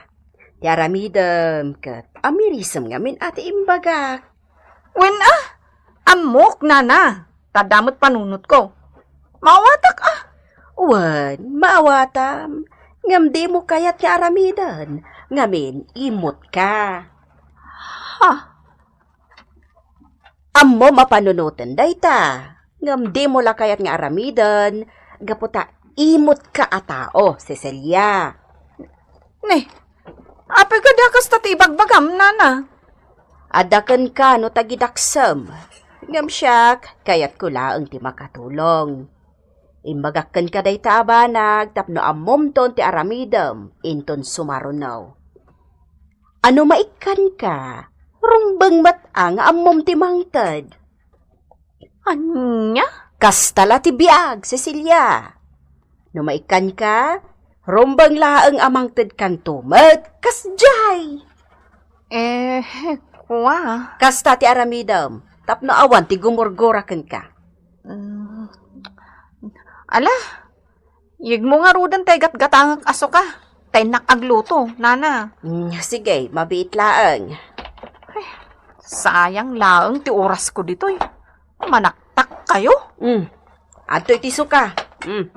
Ti aramidem ket amirisem ngamin a ti imbagak. Wen a, ammok, nana, ta adda met panunotko. Maawatak a. Wen, maawatam, ngem dimo kayat nga aramiden, ngamin imutka. Ha? Ammom a panunoten dayta, ngem dimo la kayat nga aramiden, gapu ta imutka a tao, Cecilia. Ne, apay kadi a kasta ti ibagbagam, nana? Adda kenka no tagidaksem. Ngem siak, kayatko laeng ti makatulong. Imbagak kenka dayta a banag tapno ammomton ti aramidem inton sumaruno. A no maikkanka, rumbeng met a nga ammom ti mangted. Ania? Kasta la ti biag, Cecilia. No maikkanka, rumbeng laeng a mangtedkanto met kasdiay. Eh, kua? Kasta ti aramidem, tapno awan ti gumurgura kenka. Mm. Ala, yegmo ngaruden tay gatgatangek a suka, ta innak agluto, nana. Mm, sige, mabiit laeng. Ay, sayang laeng ti orasko ditoy. Manaktak kayo? Mm. Adtoy ti suka. Mm.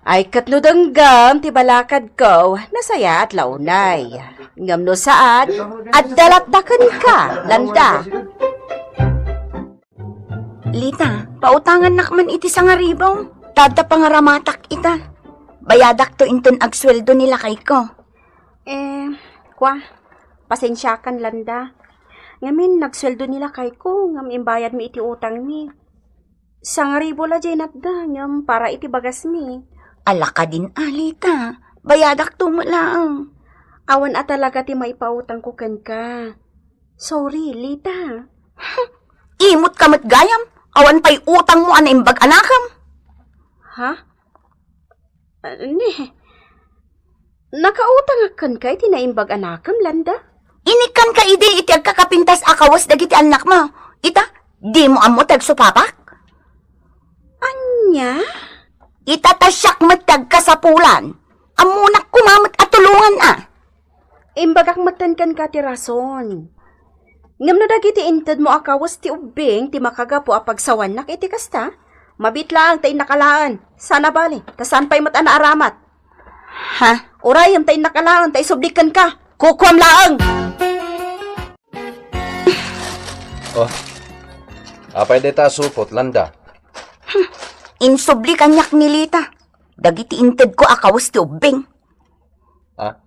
Ay, ket no denggem ti balakadko, nasayaat la unay. Ngem no saan, adda latta kenka, Landa. Lita, pautangannak man iti sangaribu. Ta adda pangaramatak ita. Bayadakto inton agsueldo ni lakayko. Eh, kua, pasensiakan, Landa. Ngamin, nagsueldo ni lakayko, ngem imbayadmi iti utangmi. Sangaribu la diay natda, ngem para iti bagasmi. Ala kadin a, Lita, bayadakto met laeng. Awan a talaga ti maipautangko kenka. Sorry, Lita. Imut ka met gayam, awan pay utangmo a naimbag a nakem. Ha? Ah, ne. Nakautangak kenka iti naimbag a nakem, Landa? Inikkanka idi iti agkakapintas a kawes dagiti annakmo. Ita, dimo ammo ti agsupapak? Ania? Ita, ta siak met ti agkasapulan. Ammonak koma met a tulongan a. Imbagak metten kenka ti rason. Ngem no dagiti intedmo a kawes ti ubbing ti makagapu a pagsawannak iti kasta, mabiit laeng ta innak alaen. Saan a bali, ta saan pay met a naaramat. Ha? Urayem ta innak alaen ta isublik kenka. Kukuam laeng! Oh, apay dayta a supot, Landa? Insubli kaniak ni Lita dagiti intedko a kawes ti ubbing. Ah?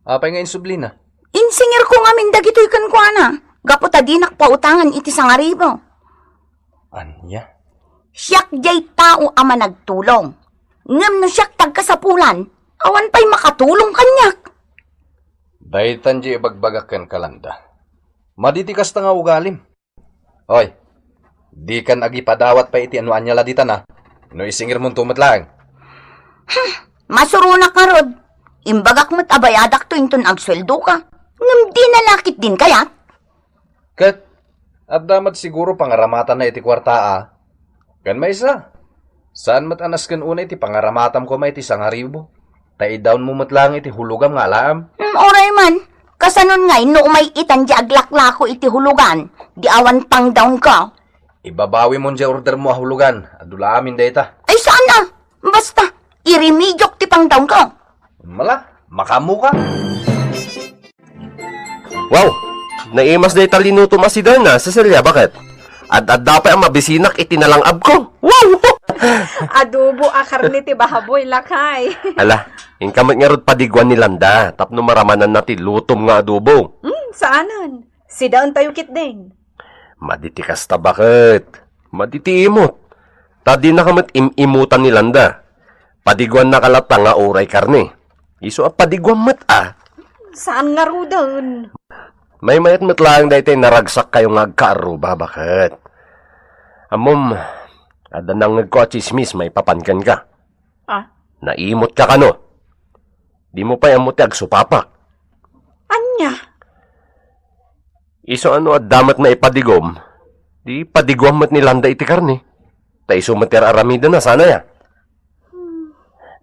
Apay nga insublina? Insingirko ngamin dagitoy kenkuana, gapu ta dinak pautangan iti sangaribu. Ania? Siak diay tao a managtulong. Ngem no siak ti agkasapulan, awan pay makatulong kaniak. Daytan diay ibagbagak kenka, Landa. Madi ti kasta nga ugalim. Oy, dikan agipadawat pay iti anu ania la ditan a. No isingirmonto met laeng. Masuronak ngarud. Imbagak met a bayadakto inton agsueldoka. Ngem dina la ketdin kayat. Ket, adda met siguro pangaramatanna iti kuarta a. Ken maysa, saan met a nasken unay ti pangaramatam koma iti sangaribu, ta idawnmo met laeng iti hulogam nga alaem. Mm, uray man, kasanon ngay no umay-itan di aglaklako iti hulogan, di awan pangdawnko? Ibabawimon di ordermo a hulogan, adu la amin dayta. Ay, saan a? Basta, irimidiok ti pangdawnko. Mala, makaammoka. Wow! Naimas dayta linutom a sidaen a, Cecilia, baket? Ad-adda pay a mabisinak iti nalangabko. Wow! Adobo a karne ti baboy, lakay. Ala, inka met ngarud padiguan ni Landa, tapno maramananna ti lutom nga adobo. Hmm, saanen. Sidaentayo ketdin. Madi ti kasta, baket? Madi ti imot. Ta dinaka met im-imutan ni Landa. Padiguannaka latta nga uray karne. Isu a padiguam met a. Saan ngaruden? Maymayat met laeng daytoy naragsakkayo nga agkaarruba, baket? Ammom, adda nangngegko a tsismis maipapan kenka. Ah? Naimotka kano? Dimo pay ammo ti agsupapak. Ania? Isu a no adda met maipadigom, di padiguam met ni Landa iti karne. Ta isu met ti ar-aramidena, saan aya?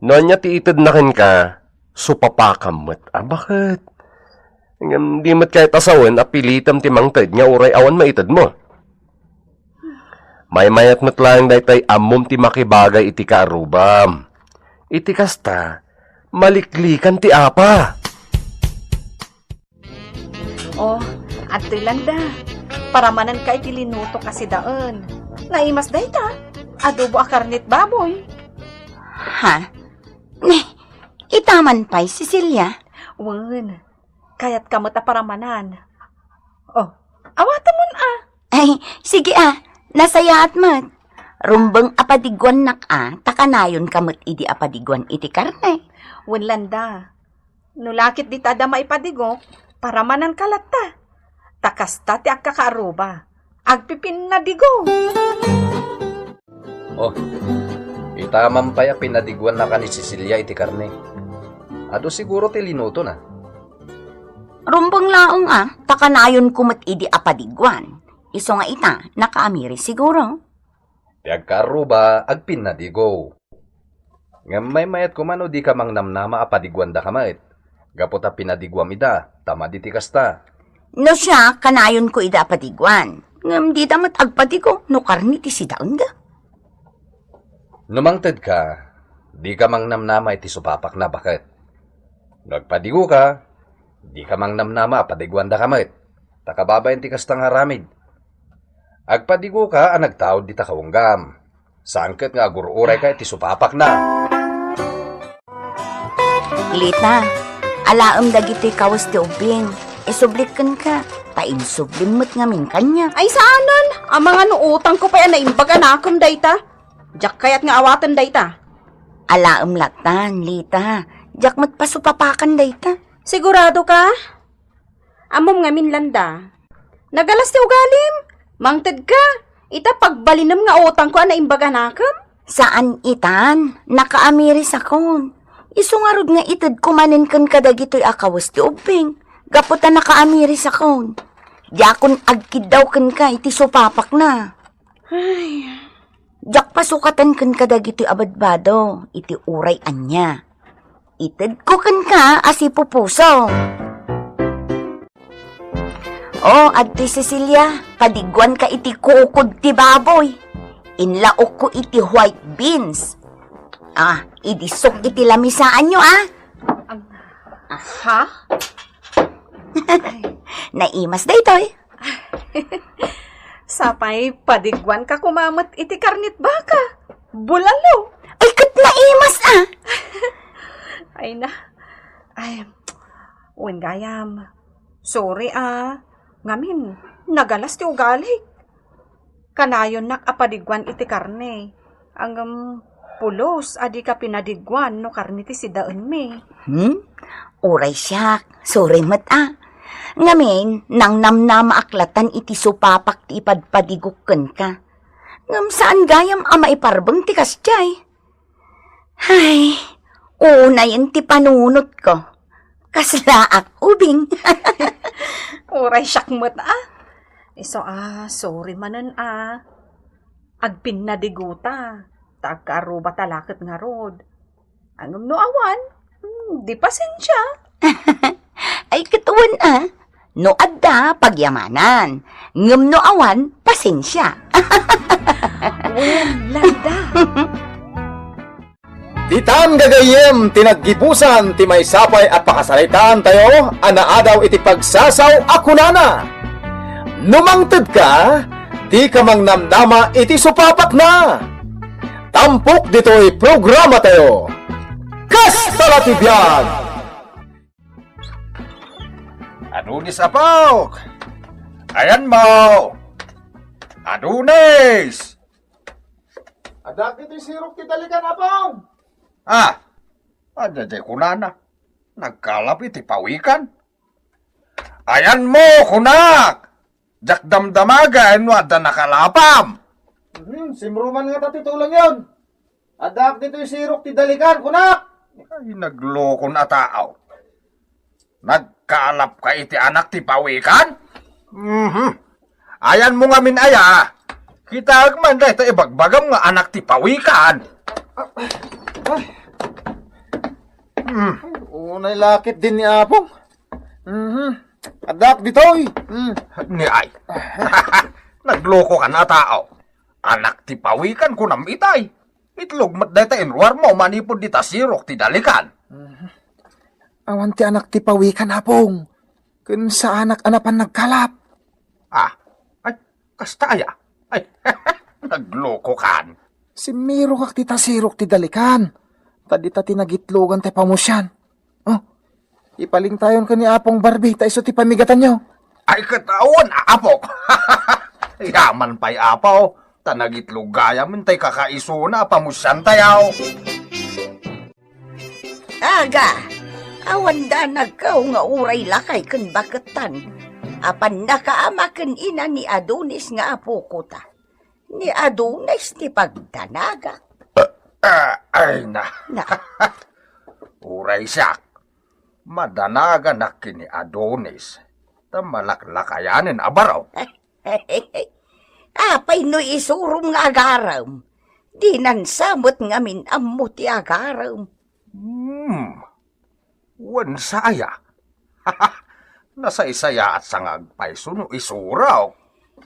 No ania ti itedna kenka, supapakam met a, baket? Ngem di met kayat a sawen a pilitem ti mangted nga uray awan maitedmo. Maymayat met laeng daytoy ammom ti makibagay iti kaarrubam. Iti kasta, maliklikan ti apa. Oh, adtoy Landa. Paramananka iti linutok a sidaen. Naimas dayta. Adobo a karne ti baboy. Ha? Ne, ita man pay, Cecilia? Wen, kayatka met a paramanan. Oh, awatemon a. Ay, sige a, nasayaat met. Rumbeng a padiguannak a, ta kanayonka met idi a padiguan iti karne. Wen Landa, no lakit dita adda maipadigok, paramananka latta. Ta kasta ti agkakaarruba. Agpipinnadigo. Oh, ita man pay a pinadiguannaka ni Cecilia iti karne. Adu siguro ti linutona. Rumbeng laeng a, ta kanayonko met idi a padiguan. Isu nga ita, nakaamiri siguro. Ti agkaarruba, agpinnadigo. Ngem maymayat koma no dika mangnamnama a padiguandaka met, gapu ta pinadiguam ida, ta madi ti kasta. No siak, kanayonko ida a padiguan. Ngem dida met agpadigo no karne ti sidaenda. No mangtedka, dika mangnamnama iti supapakna, baket? No agpadigoka, dika mangnamnama a padiguandaka met, ta kababain ti kasta nga aramid. Agpadigoka a nagtaud dita kawenggam. Saan ket nga agur-urayka iti supapakna. Lita, alaem dagitoy kawes ti ubbing. Isublik kenka, ta insublim met ngamin kaniak. Ay, saanen? Amangan no utangko pay a naimbag a nakem dayta. Diak kayat nga awaten dayta. Alaem lattan, Lita. Diak met pasupapakan dayta. Sigurado ka? Ammom ngamin, Landa. Nagalas ti ugalim. Mangted ka. Ita pagbalinem nga utangko a naimbag a nakem? Saan itan. Nakaamirisakon. Isu ngarud nga itedko manen kenka dagitoy a kawes ti ubbing. Gapu ta nakaamirisakon. Diakon agkiddaw kenka iti supapakna. Ay. Diak pasukaten kenka dagitoy a badbado iti uray ania. Itedko kenka a sipupuso. O, adtoy Cecilia, padiguanka iti kukod ti baboy. Inlaokko iti white beans. Ah, idisok iti lamisaanyo, ah. Ha? Naimas daytoy. Sapay, padiguanka koma met iti karnit baka. Bulalo. Ay, ket naimas, ah. Ay na. Ay, wen gayam. Sorry, ah. Ngamin, nagalas ti ugalik. Kanayonnak a padiguan iti karne. Ngem pulos a dika pinadiguan no karne ti sidaenmi. Hmm? Uray siak, sorry met, ah. Ngamin, nangnamnamaak latan iti supapak ti ipadpadigok kenka. Ngem saan gayam a maiparbeng ti kasdiay. Ay, unayen ti panunotko. Kaslaak ubing. Uray siak met, ah. Isu a, sorry manen, ah. Agpinnadigota, ta agkaarruba ta laket ngarud. Ngem no awan, hmm, di pasensia. Ay, ket wen, ah. No adda, pagyamanan. Ngem no awan, pasensia. Wen, landa. Ditan gagayyem ti naggibusan ti maysapay a pakasaritaantayo a naadaw iti pagsasao a kunana, "No mangtedka, dika mangnamnama iti supapakna." Tampok ditoy programatayo. Kasta la ti biag! Adonis, apok! Ayanmo! Adonis! Adda ditoy sirok ti dalikan, apong! Ah! Adda di kunana. Nagkalap iti pawikan. Ayanmo, kunak! Diak damdamagen no adda nakalapam. Hmm, simruman ngata ti tulongyon. Addaak ditoy sirok ti dalikan, kunak. Ay, naglokon a tao. Nagkaalapka iti anak ti pawikan? Mhm. Ayanmo ngamin aya. Kitaek man dayta ibagbagam nga anak ti pawikan. Ay. Hmm. Unay lakit din ni Apong. Mhm. Addaak ditoy. Hmm. Ni ay. Naglokokan a tao. Anak ti pawikan kunam itay. Itlog met dayta inruarmo manipud dita sirok ti dalikan. Mhm. Awan ti anak ti pawikan, Apong. Ken saanak a napan nagkalap. Ah, ay, kasta aya? Ay, naglokokan. Simmirokak dita sirok ti dalikan. Ta dita ti nagitlogan ti pamusian. Oh, ipalingtayon ken ni Apong Barbie ta isu ti pamigatanyo. Ay, ket awan, apok. Yaman pay, apo, ta nagitlog gayam intay kakaisuna a pamusiantayo. Aga, awan danagko nga uray lakay ken baketan. Apan nakaama ken ina ni Adonis nga apoko ta. Ni Adonis ti pagdanagak. Ah, ay na. Na. Uray siak, madanaganak ken ni Adonis, ta malaklakayanen a baro. Apay no isurom nga agarem? Dinan sa met ngamin ammo ti agarem. Hmm. Wen sa aya? Nasaysayaat sa nga agpayso no isurok.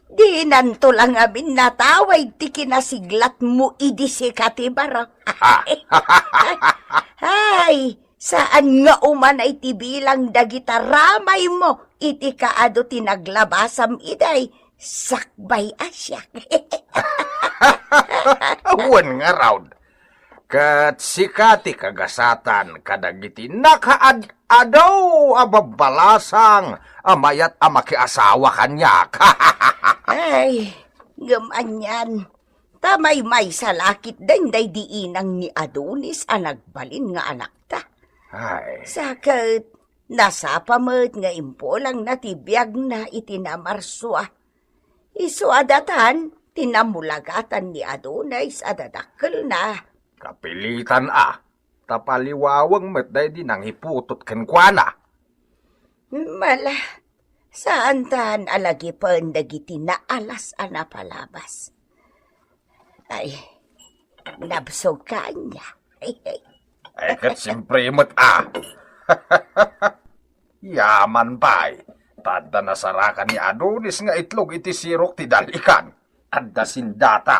Dinanto la ngamin natawag ti kinasiglatmo idi sika ti baro. Ay, saan nga umanay ti bilang dagita ramaymo iti kaadu ti naglabasam iday sakbay a siak. Wen ngarud, ket sika ti kagasatan kadagiti nakaad-adu a babbalasang a mayat a makiasawa kaniak. Ay, ngem anian, ta maymaysa la ketdin daydi inang ni Adonis a nagbalin nga anakta. Ay. Sa ket, nasapa met nga impulangna ti biagna iti namarsua. Isu a datan ti namulagatan ni Adonis a dadakkelna. Kapilitan a, ta paliwaweng met daydi nangiputot kenkuana. Mala, saantan a lagipen dagiti naalas a napalabas. Ay, nabsogka ania? Ay, ket siempre met a. Yaman pay, ta adda nasarakan ni Adonis nga itlog iti sirok ti dalikan. Adda sindata.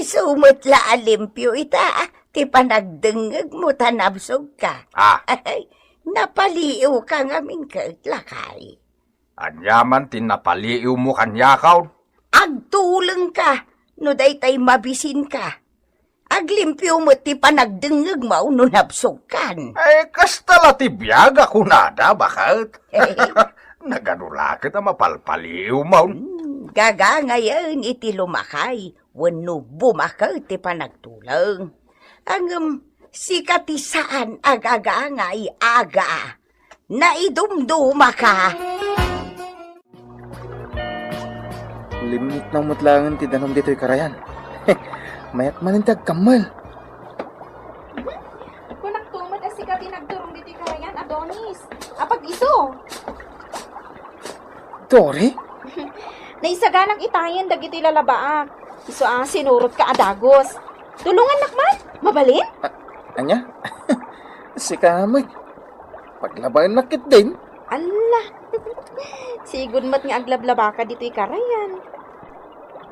Isu met la a limpio ita ti panagdengngegmo ta nabsogka. Ah. Ay, napaliiwka ngamin ket, lakay. Ania man ti napaliiwmo kaniak? Agtulengka no daytay mabisinka. Aglimpio met ti panagdengngegmo no nabsogkan. Eh, kasta la ti biag a kunada, baket. Nagano la ket a mapalpaliiwmo? Hmm, gagangayen iti lumakay wenno bumaket ti panagtuleng. Ngem sika ti saan a gagangay, aga. Naidumdumaka. Limlikna met laengen ti danum ditoy karayan. Mayat manen ti agkammel. Kunakto met a sika ti nagturong ditoy karayan, Adonis. Apag isu? Dori? Naisaganak itayen dagitoy lalabaak. Isu a sinurotka a dagus. Tulongannak man? Mabalin? A-, ania? Sika met. Paglabaennak ketdin. Alla. Sigud met nga aglablabaka ditoy karayan.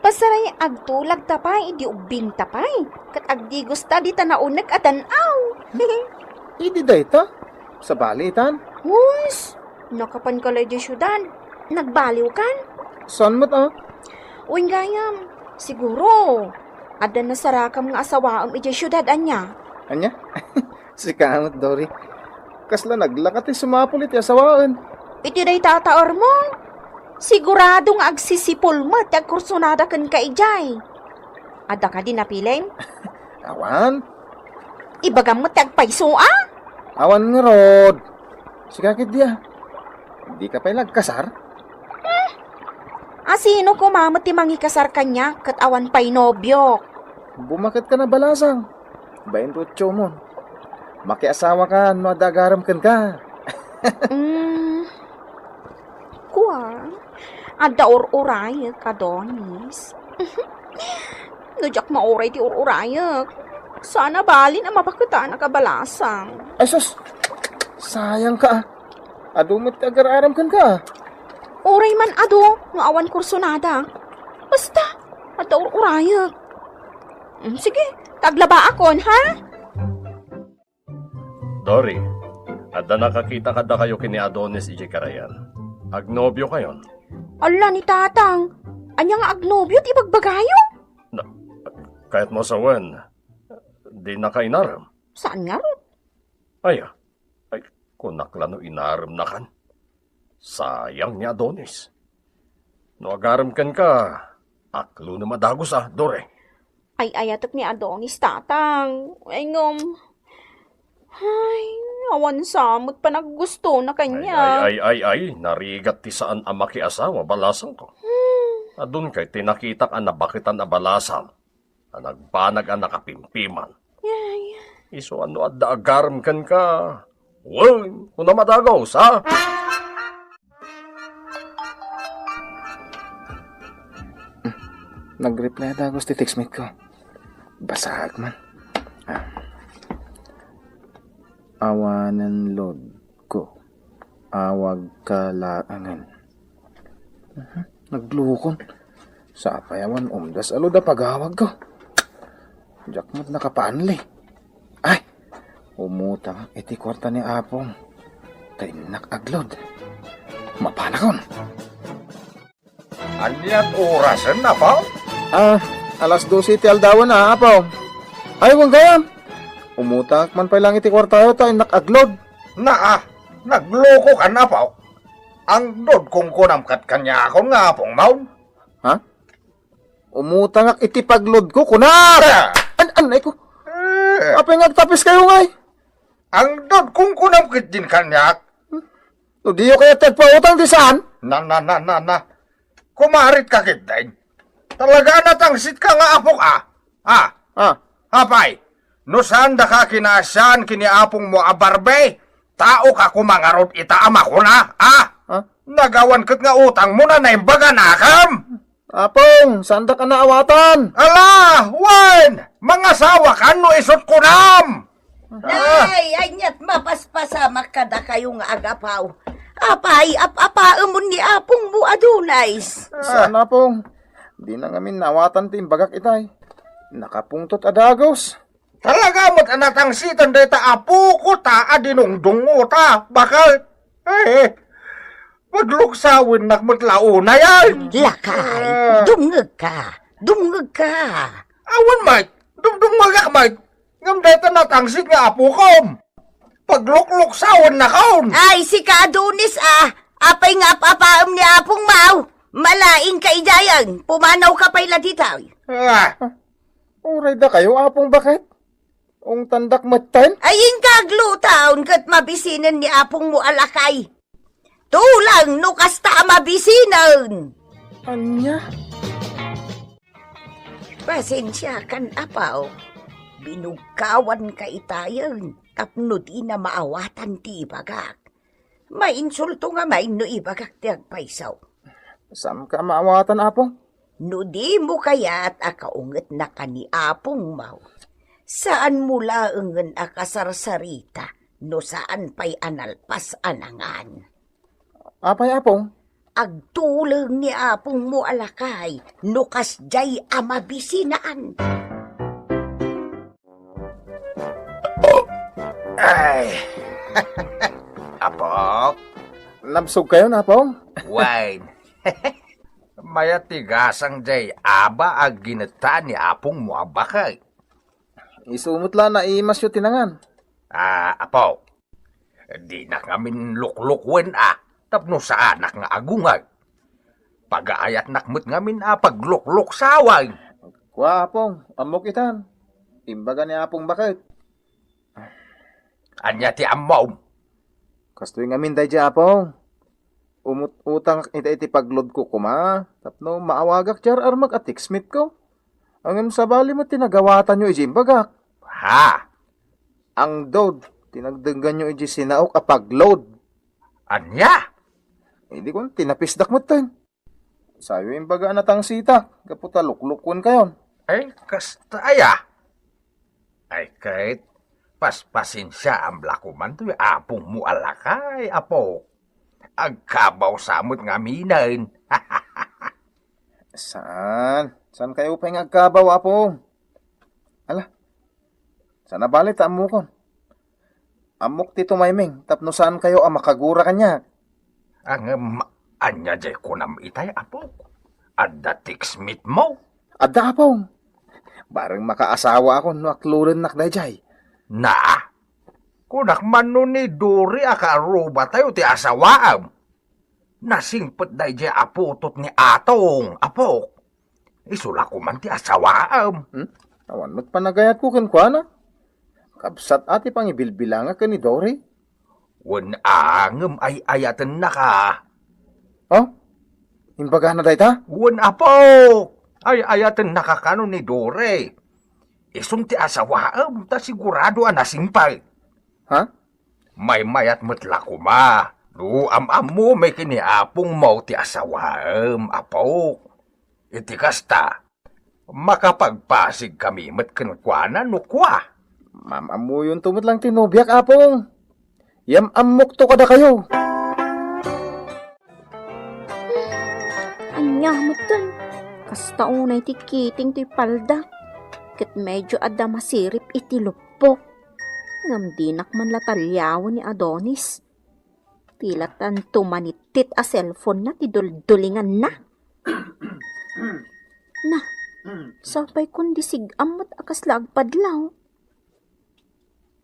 Pasaray agtulagta pay idi ubbingta pay. Ket agdigusta dita naunek a dan-aw. Idi dayta? Sabali itan? Hus, nakapanka la idiay siudad. Nagbaliwkan? Saan met a? Wen gayam, siguro, adda nasarakam nga asawaem idiay siudad, ania? Ania? Sika met, Dori. Kasla naglaka ti sumapul iti asawaen. Iti dayta a taermo, sigurado nga agsisipul met ti agkursunada kenka idiay. Adda kadi napilim? Awan. Ibagam met ti agpayso a? Awan ngarud. Sika ketdi a. Dika pay la agkasar? Asino koma met ti mangikasar kaniak ket awan pay nobiok? Bumaketkan a balasang. Bainto itiomon. Makiasawaka no adda agarem kenka. Mm. Kua, adda ur-urayek, Adonis. No diak mauray ti ur-urayek, saan a balin a mabaketanak a balasang. Ay sus! Sayangka a. Adu met ti agar-arem kenka. Uray man adu no awan kursunada. Basta, adda ur-urayek. Mm, sige, ta aglabaakon, ha? Dori, adda nakakita kadakayo ken ni Adonis idiay karayan. Agnobiokayon? Alla ni Tatang, ania nga agnobio ti ibagbagayo? Na, kayatmo a sawen, dinaka inarem? Saan ngarud? Aya, ay, kunak la no inaremnakan. Sayang ni Adonis. No agarem kenka, aklonem a dagus a, Dori. Ay-ayatek ni Adonis, Tatang. Ay, ngem, ay, awan sa met panaggustona kaniak. Ay, ay, ay, ay, ay, narigat ti saan a makiasawa, balasangko. Hmm. Adun kay ti nakitak a nabaketan a balasang a nagbanag a nakapimpiman. Ay. Isu a no adda agarem kenka, wen, kunam a dagus, ha? Nag-reply a dagus ti textmate ko. Basaek man. Ah. Awanen load ko. Awagka laengen. Mhm, naglukon. Sapay awan umdas a load a pagawagko. Diak met nakapanli. Ay, umutang iti kuarta ni Apong. Ta innak agload. Mapanakon. Aniat orasen, Apo? Ah, alas dose ti aldawen, ah, Apo. Ay, wen gayam. Umutangak man pay lang iti kuartayo ta innak agload. Naa, naglukokan, Apo. Agload kunkunam ket kaniakon nga apongmon. Ha? Umutangak iti pagloadko, kunam! Ah! An-, anay ko. Eh. Apay nga agtapis kayo, ngay? Agload kunkunam ketdin kaniak. No diyo kayat ti agpautang ti saan? Na, na, na, na, na. Kumarit ka ketdin. Talaga a natangsit ka nga apok, ah. Ah. Ah. Apay, no saan daka kinasian ken ni apongmo a Barbie, tao ka koma ngarud ita a makuna, ah? Ah? Nagawan ket nga utangmo na naimbag a nakam. Apong, saandak a naawatan? Ala, wen! Mangasawa ka no isut kunam! Ah! Nay, aniat mapaspasamak kadakayo nga agapaw. Apay, ap-apaemon ni apongmo, Adonis. Ah. Saan, Apong? Di na ngamin naawatan ti imbagak itay. Nakapungtot a dagus. Talaga met a natangsitan dayta apoko ta a dinungdungngo ta. Bakit? Eh, pagluksawennak met la unay. Lakay, Ah. dumngegka. Dumngegka. Awan, Mike. Dumdumngegak, Mike. Ngem dayta natangsit nga apokom. Paglukluksawennakon. Ay, sika, Adonis, ah. Apay nga ap-apaem ni Apong Mau? Malaingka idiayen. Pumanawka pay la ditoy. Ah. Uray dakayo, Apong Baket. Ungtandak metten? Ay, inka aglutaon ket mabisinen ni Apongmo a lakay. Tulang no kasta a mabisinen. Ania? Pasensiakan, Apo. Binugkawanka itayen tapno dina maawatan ti ibagak. Mainsulto nga main no ibagak ti agpayso. Saanka maawatan, Apo? No dimo kayat a kaungetnaka ni Apongmo, saanmo laengen a kasarsarita no saan pay a nalpas a nangan. Apay, Apo? Agtuleng ni Apongmo a lakay no kasdiay a mabisinan. Ay. Apo? Nabsogkayon, Apo? Wine. Mayat ti gasang jay aba a ginetta ni Apongmo a Baket. Isu met la naimasyo ti nangan. Ah, Apo. Dinak ngamin luklukwen a, tapno saanak nga agungag. Pagaayatnak met ngamin a paglukluksawan. Kua, Apong, ammok itan. Imbaga ni Apong Baket. Ania ti ammom? Kastoy ngamin daydi, Apong. Umut-utangak ita iti pagloadko koma, tapno maawagak ti ar-armak a text mate ko. Ngem sabali met ti nagawatanyo iti imbagak. Ha? Angdod ti nagdengganyo iti sinaok a pagload. Ania? Idi kun, tinapisdak metten. Sayo imbaga a natangsitak, gapu ta luklukwenkayon. Ay, kasta aya? Ay, ket, paspasensiaam la koman toy Apongmo a lakay, Apo. Agkabaw sa met ngaminen. Saan? Saankayo pay nga agkabaw, Apo? Ala, saan a bale ta ammokon. Ammok ti tumaymeng tapno saankayo a makagura kaniak. Ngem, ania jay kunam itay, Apo? Adda text mate mo? Adda, Apo. Bareng makaasawaakon no akloadennak dayjay. Naa, kunak man no ni Dory a kaarrubatayo ti asawaem. Nasingpet dayjay a putot ni Atong, Apo. Isu la koman ti asawaem. Hmm? Awan met panagayatko kenkuana. Kabsat a ti pangibilbilangak ken ni Dory. Wen a, ngem ay-ayatennaka. Oh? Imbagana dayta? Wen, Apo. Ay-ayatennaka kano ni Dory. Isun ti asawaem, ta sigurado a nasingpet. Ha? Maymayat met la koma no am-ammomi ken ni Apongmo ti asawaem, Apo. Iti kasta, makapagpasigkami met kenkuana no kua. Mam-ammoyonto met lang ti nobiak, Apong. Yam-ammokto kadakayo. Ania metten? Kasta unay ti kiting toy palda. Ket medyo adda masirip iti luppok. Ngem dinak man la taliawen ni Adonis. Ti latanto manittit a cellphone na ti duldulinganna. Na, sapay kundi sig-am met a kasla agpadlaw.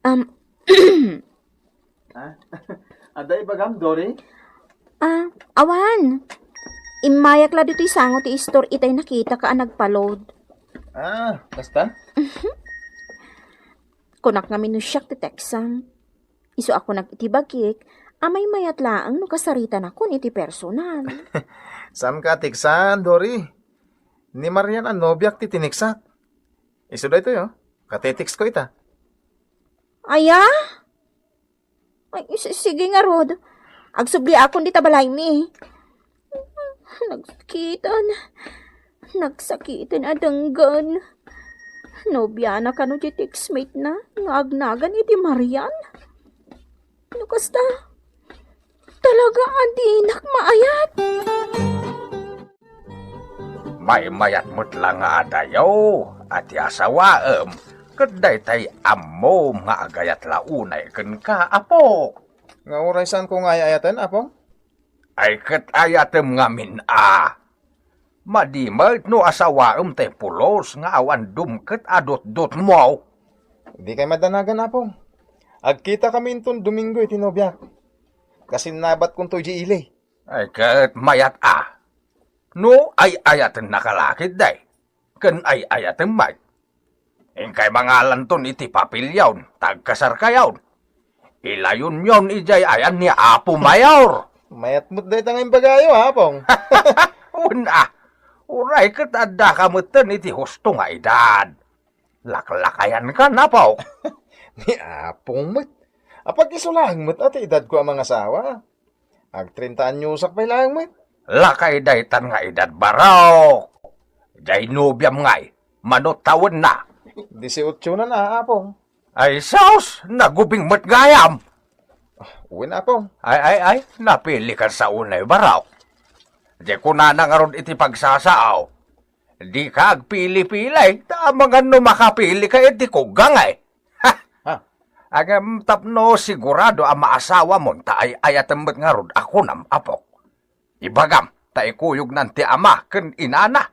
Am, Ah, adda ibagam, Dory? Ah, awan. Immayak la ditoy sango ti istor itay nakitaka a nagpa-load. Ah, kasta? Kunak ngamin no siak ti teksam. Isu a kunak iti bagik, a maymayat laeng no kasaritanakon iti personal. Saanka a teksan, Dory? Ni Marian a nobiak ti tiniksak. Isu daytoy, oh. Kateteksko ita. Aya? Ay, si-, sige ngarud. Agsubliakon dita balaymi. Nagsakiten. Nagsakiten a denggen. Nobiana kano ti textmate na nga agnagan iti Marian? No kasta, talaga a dinak maayat. Maymayat met la nga adayo, A ti asawaem, ket daytay ammom nga agayat la unay kenka, apo. Nga uray saanko nga ay-ayaten, Apong? Ay ket ayatem ngamin a. Madi met no asawaem tay pulos nga awan dumket a dutdutmo. Dikay madanagan, Apong. Agkitakami inton Domingo iti nobiak. Kasinnabatkonto idiay ili. Ay ket mayat a. No ay-ayatennak a lakid, day. Ken ay-ayatem met. Inkay mangalanton iti papelyon, ta agkasarkayon. Ilayonyon idiay ayan ni Apo Mayor. Mayat met dayta nga imbagayo, Apong. Wen a, uray ket addaka metten iti husto nga edad. Laklakayankan, Apo. Ni Apong met. Apag-isu laeng met a ti edadko a mangasawa. Agtrenta anyosak pay laeng met. Lakay daytan nga edad, barok. Jay nobiam ngay, mano tawenna? Disiotsonan a, Apong. Ay sus, nagubing met gayam. Wen, Apong. Ay, ay, ay, napilikan sa unay, barok. Di kunana ngarud iti pagsasaaw. Dika agpili-pili, ta amangan no makapilika iti kugang, eh. Ha? Ha? Agam tapno sigurado a maasawamon ta ay-ayatem met ngarud a kunam, Apok. Ibagam ta ikuyognan ti ama ken inana,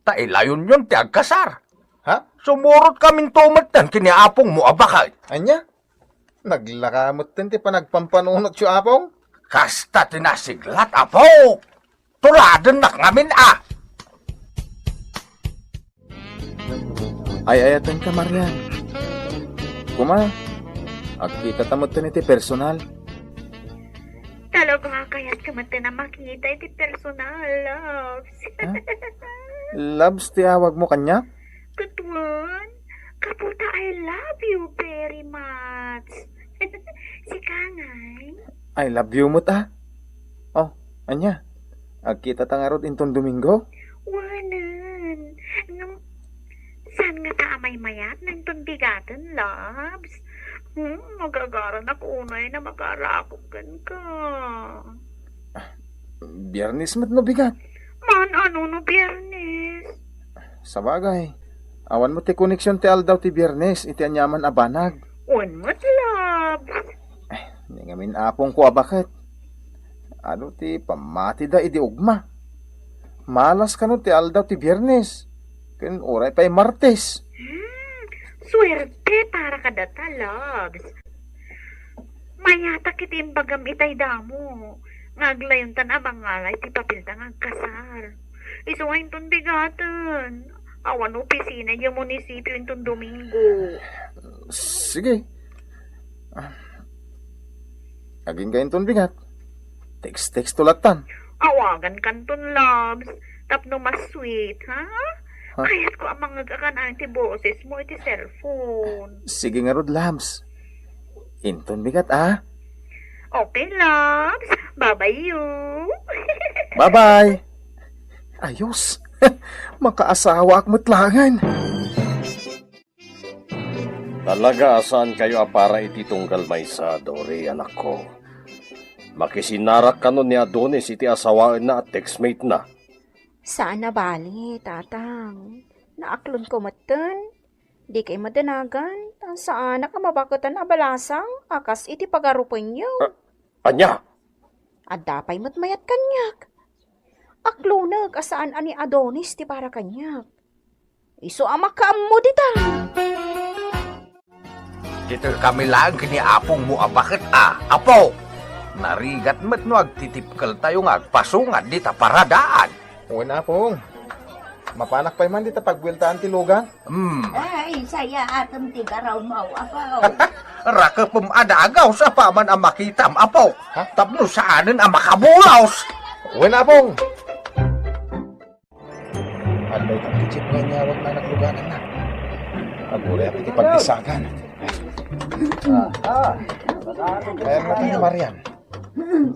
ta ilayonyon ti agkasar. Ha? Sumurotkaminto metten ken ni apongmo a baket. Ania? Naglaka metten ti panagpampanunotyo, Apong? Kasta ti nasiglat, Apok. Tuladennak ngamin a. Ay-ayatenka, Marian. Kuma, agkitata metten iti personal. Talaga, kayatko metten a makita iti personal, loves. Ha? Loves ti awagmo kaniak? Ket wen, kaputa, I love you very much. Sika ngay? I love you met a. Oh, ania? Agkitata ngarud inton Domingo? Wenen. Ngem, saan ngata a maymayat inton bigaten, loves? Hmm, agagaranak unay a makarakop kenka. Biyernes met no bigat. Maan-ano no Biyernes? Sabagay, awan met ti koneksion ti aldaw ti Biyernes iti aniaman a banag. Wen met, loves. Ni ngamin apongko a baket. Adu ti pammatida idi ugma. Malas kano ti aldaw ti Biyernes. Ken uray pay Martes. Hmm, suerte para kadata, loves. Mayatak iti imbagam itay damo, nga aglayontan a mangala iti papelta nga agkasar. Isu nga inton bigaten, awan opisina idiay munisipio inton Domingo. Sige. Ah. Agingga inton bigat. Text-texto lattan. Awagankanton, loves, tapno mas sweet, ha? Ha? Kayatko a mangeg-akan ti bosesmo iti cellphone. Sige ngarud, loves. Inton bigat, a? Okay, loves. Bye-bye you. Bye-bye. Ayos. Makaasawaak met laengen. Talaga a saankayo a para iti tunggal maysa, Dory, anakko. Makisinarak kano ni Adonis iti asawaenna a textmate-na? Saan a bali, Tatang. Naaklonko metten. Dikay madanagan, ta saanak a mabaketan a balasang a kas iti pagarupenyo. A-, ania? Adda pay met mayat kaniak. Aklonek a saan a ni Adonis ti para kaniak. Isu a makaammo dita. Ditoy kami laeng ken ni apongmo a baket a, Apo. Narigat met no agtitipkeltayo nga agpasungad dita paradaan. Wen, Apong. Mapanak pay man dita pagbueltaan ti lugan? Hmm. Ay, sayaatem ti garawmo, Apo. Rakepem a dagaw sa paman a makitam, Apo. Ha? Tapno saanen a makabulos. Wen, Apong. Adda ita ti jeep nga inyawatna a naglugananna. Aguray iti pagdisagan. Ah, ah. Ayan na tayo, Marian.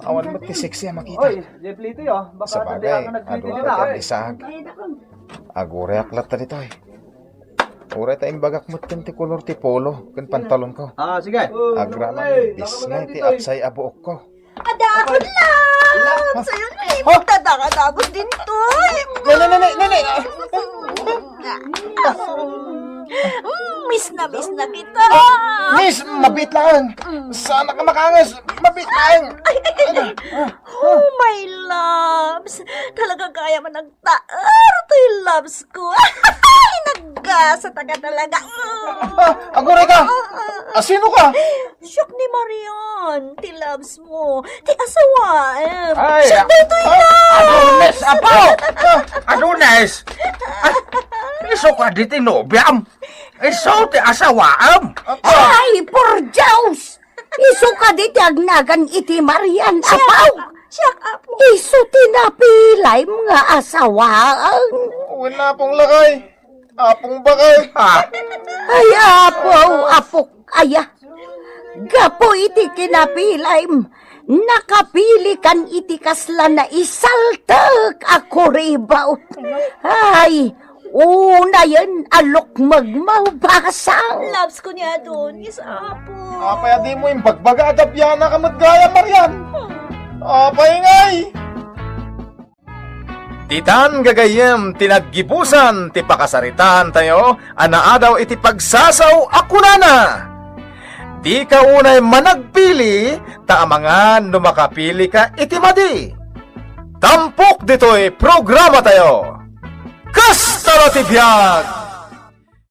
Awan met ti sexy a makita. Oy, Jeff Lito, oh. Baka sabagay, adu ti pagdisag. Aguray ak latta ditoy. Uray ta imbagak met ken ti kolor ti polo ken pantalon ko. Ah, sige. Agraman, bisngay ti apsay a buok ko. Adakot lang! Sayon, eh, magdadakadabot din to, eh. Nene, nene, nene! Mm, miss na miss na kita. Miss, mabit lang. Sana ka makangas. Mabit lang. Ay, ay, ay, ay. Oh, my loves. Talaga kaya man nagtaer ti loves ko. Ay, nagasa taga talaga. Mm. Ah, aguray ka. Ah, sino ka? Siak ni Marian, ti loves mo. Ti asawaem. Ay, siak daytoy, ah, loves. Adonis, apo! Ah, Adonis! Ah, isu ka di ti nobiam? Isu ti asawaem? Ay, por Dios! Isu kadi ti agnagan iti Marian, apaw? Siak, apo. Isu ti napilaem nga asawaem. Wen, apong lakay. Apong bakay. Ah. Ay, apo, apok, aya. Gapu iti kinapilaem, nakapilikan iti kasla naisaltek a kuribaw. Ay, unayen a lukmeg mabasang. Loves ko ni Adonis, apo. Apay a dimo imbagbaga a gapiana ka met gayam, Marian? Apay ngay? Ditan gagayyem ti naggibusan ti pakasaritaantayo a naadaw iti pagsasao a kunana, "Dika unay managpili, ta amangan no makapilika iti madi." Tampok ditoy programatayo. Kasta la ti biag!